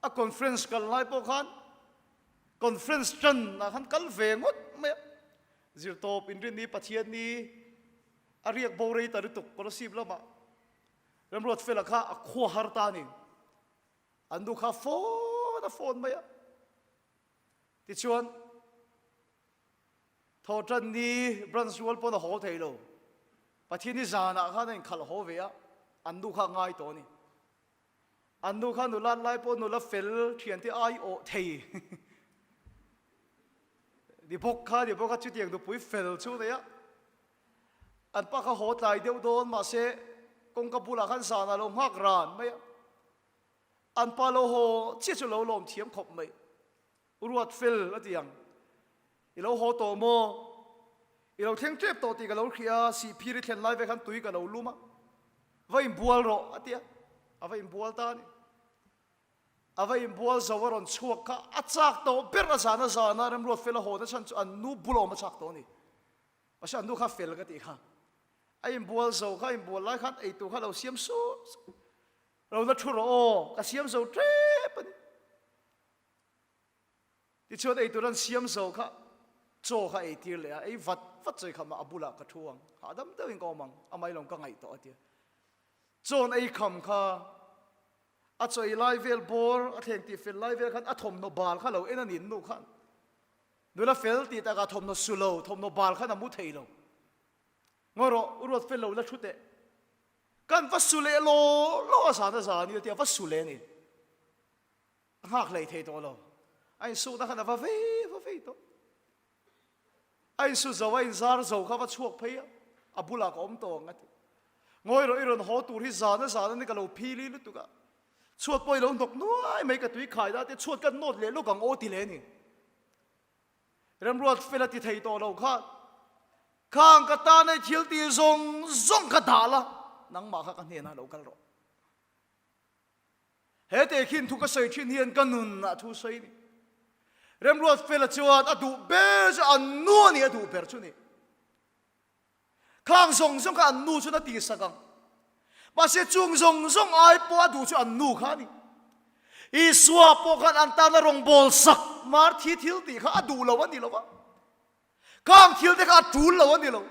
a conference kal lai pawh khan conference tan ah khan kal ve ngawt mai a. Zirtawp inrinni Pathianni a riak bo rei ta lutuk Kolasib lamah Remruat fela kha a khua har ta a ni. An nu kha phone a phone mai a. Tichuan, Thawhtan ni branch rual pawn a haw thei lo. Pathian hi zanah khan a inkhalh haw ve a, an nu kha a ngai tawh a ni. An nu kha nula lai pawh nula fel thiante ai awh thei ni bawk kha ni bawk a, chutiang nupui fel chu nei a. An pa kha haw tlai deuh dawn mahse kawngka bulah khan zanah lo nghak ran mai a. An pa lo haw chiah chu lo lawm thiam khawp mai. U Ruat fel a ti ang. I lo haw tawh maw? I lo thleng tep tawh tih ka lo hria a, sihphir i thlen lai ve khan tui ka lo lum a. Va inbual rawh a ti a, a va inbual ta a ni. A va inbual zo a rawn chhuak kha a chak tawh ber a zan a zan a, Remruat fel a haw na chhan chu an nu bul awm a chak tawh a ni. Mahse an nu kha fel ka tih kha. A inbual zo kha, a inbual lai khan eitur kha lo siam sup sup. Lo la thu rawh aw, ka siam zo tep a ni. Tichuan eitur an siam zo kha chaw kha ei tir leh a, ei vat vat chawi kha mah a bulah ka thu ang, hahdam deuhin ka awm ang, amah ilawm ka ngaih tawh a ti a. Chaw an ei kham kha a chaw ei lai vel bawr a thleng tih fel lai vel khan a thawmhnaw bal kha lo en a nin nu khan. Nula fel tih takah thawmhnaw su lo, thawmhnaw bal khan a mu thei lo. Ngawi rawh, u ruat fel lo la thu teh. Kan va su leh law law a zan a zan i a ti a, va su leh a ni. A nghak hlei thei tawh lo. A insukna khan a va vei va vei tawh. A insu zo, a inzar zo kha va chhuak phei a, a bulah ka awm tawh ang a ti. Ngawi rawh i rawn haw tur hi zan a zan a ni ka lo phili lutuk a. Chhuat pawh i lo hnawk nuai mai ka tui khai da te chhuat ka nawt leh lawk ang aw ti leh a ni. Remruat fel a ti thei tawh lo kha. Khang ka tan ei thil tih zawng zawng ka dah la, nangmah kha ka hnenah lo kal rawh. He tehkhin thu ka sawi thin hian ka nun ah thu sawi ni. Remruat fela chuan a duh ber chu an nu a ni a duh ber chu ni. Khang zawng zawng kha an nu chuan a tihsak ang. Mahse chung zawng zawng ai pawh a duh chu an nu kha a ni. Isua pawh khan an tana rawngbâwl sak mar thi thil tih kha a duh lo a ni lo va. Khang thil te kha a ṭul lo a ni lo.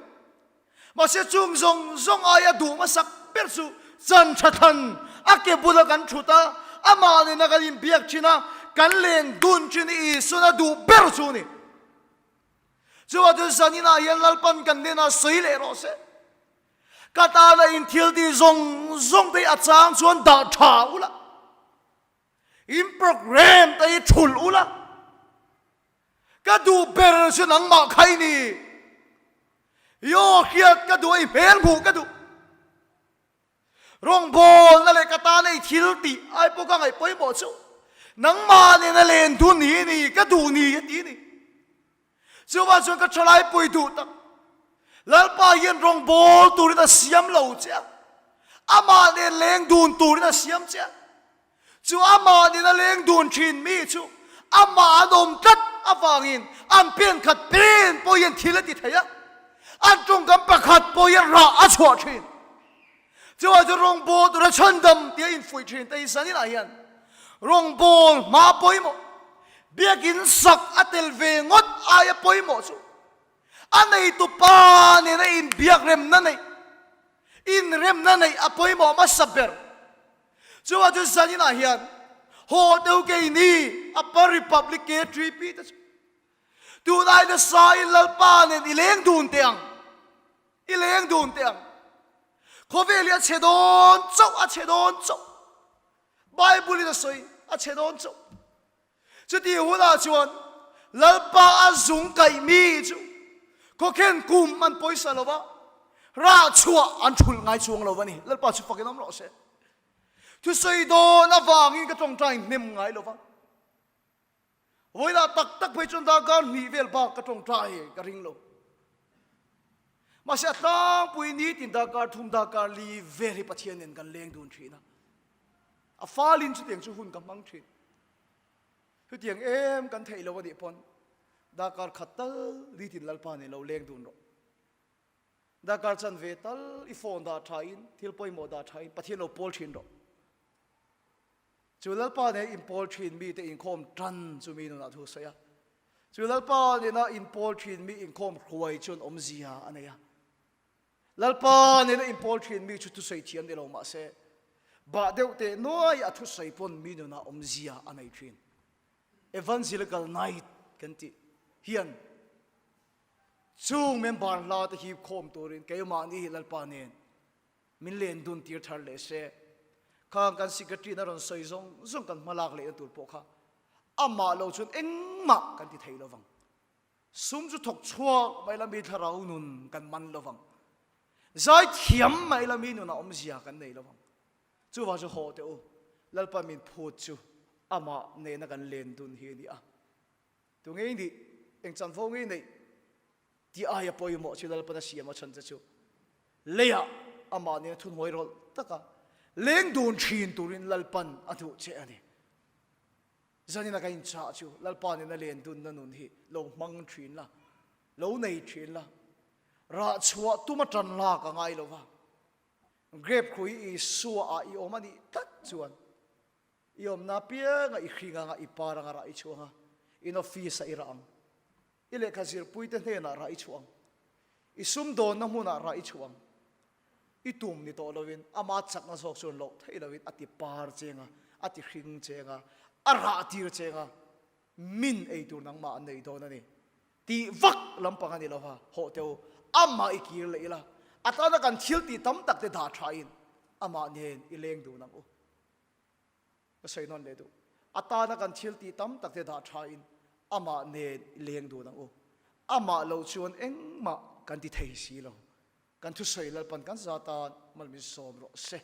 Mahse chung zawng zawng aia duh hmasak ber chu chan ṭha thlan a ke bula kan thut a, amah nena kan inbiak thin a, kan len dun thin hi Isuan a duh ber chu a ni. Chuvah chuan zaninah hian Lalpan kan hnenah sawi leh rawh se. Ka tana inthil tih zawng zawng te hi a chang chuan dah tha ula, in program te hi thulh ula, ka duh ber chu nangmah kha i ni. I aw hriat ka duh a, i hmel hmuh ka duh. Rawngbawlna leh ka tana i thil tih ai pawh ka ngaih pawimawh chu nangmah nena len dun hi ni, ka duh ni a ti ni. Chuvang chuan ka thalai pui duh tak Lalpa hian rawngbâwl turin a siam lo che a, amah nen leng dun turin a siam che a. Chu amah nena leng dun thin mi chu amah an awm tlat avangin an pen khat pen pawh hian thil a ti thei a, an tawngkam pakhat pawh hian rah a chhuah thin. Chuvang chu rawngbâwl tura chhandam tia infuih thin te hi zaninah hian rawngbâwl hma pawimawh, biakin sak a tel ve ngawt aia pawimawh chu a neitu pa nena inbiak remna neih, inremna neih a pawimawh hmasa ber. Chuvang chu zaninah hian haw deuh keini Upper Republic K3P te chu tunai nasa in Lalpa nen i leng dun teh ang. I leng dun teh ang. Khawvel hi a chhe dawn chauh, a chhe dawn chauh. Bible in a sawi, a chhe dawn chauh. Chuti hunah chuan Lalpa a zung kaih mi chu khawkhen kum an pawisa lo va, rah chhuah an thulh ngai chuang lo va ni. Lalpa chu fakin awm rawh se. Thusawi dawn avangin ka tawngtai hnem ngai lo va. Vawilah tak tak phei chuan darkar hnih vel bak ka tawngtai ka ring lo. Mahse a tlangpui nitin darkar thum darkar li vel hi Pathian nen kan leng dun thin a. A falin chutiang chu hun ka hmang thin. Chutiang em kan theih lo a nih pawn darkar khat tal nitin Lalpa nen lo leng dun rawh. Darkar chanve tal i phone dah tha in thil pawimawh dah tha in Pathian lo pawl thin rawh. Chu Lalpa nen inpawl thin mite inkhawm tan chu mi nunah thu sawi a. Chu Lalpa nena inpawl thin mi inkhawm hruai chuan awmzia a nei a. Lalpa nena inpawl thin mi chu thusawi thiam ni lo mah se, bah deuh teh nuai a thusawi pawn mi nunah awmzia a nei thin. Evangelical Night kan tih hian chung member hla te hi khawm turin keimahni hi Lalpa nen Min len dun tir thar leh se, khang kan secretary na rawn sawi zawng zawng kan hma lak lehna tur pawh kha amah lo chuan engmah kan ti thei lovang. Sum chu thawk chhuak mai la mi thlarau nun kan man lovang. Zai thiam mai la mi nunah awmzia kan nei lovang. Chuvang chu haw teh u, Lalpa min phut chu amah nena kan len dun hi a ni a. Tu ngei nih, eng chanvo ngei neih Ti aia pawimawh chu Lalpan a siam a chhan che chu leiah amah nena thunhawi rawlh taka leng dun thin turin Lalpan a duh che a ni. Zanina ka inchah chu Lalpa nena len dunna nun hi lo hmang thin la, lo nei thin la, rah chhuah tuma tan lak a ngai lo va, grape khu hi Isua ah i awm a nih tlat chuan i awmna apianga i hring anga i par anga rah i chhuah anga in office ah i rah ang. I lehkha zirpuite hnenah rah i chhuah ang. I sumdawnna hmunah rah i chhuah ang. I tum ni tawh lovin ama chakna zawk chuan loh theih lovin a ti par cheng a, a ti hring cheng a, a rah tir cheng a, min ei tur nangmah an nei dawn a ni. Tih vak lampang a ni lova, hawh teh u, amah i kir leh ila, a tana kan thil tih tam tak te dah thain amah nen i leng dun ang u. Ka sawi nawn leh duh. A tana kan thil tih tam tak te dah tha in amah nen i leng dun ang u. Amah lo chuan engmah kan ti thei si lo. Kan thusawi Lalpan kan za tan mal min sawm rawh se.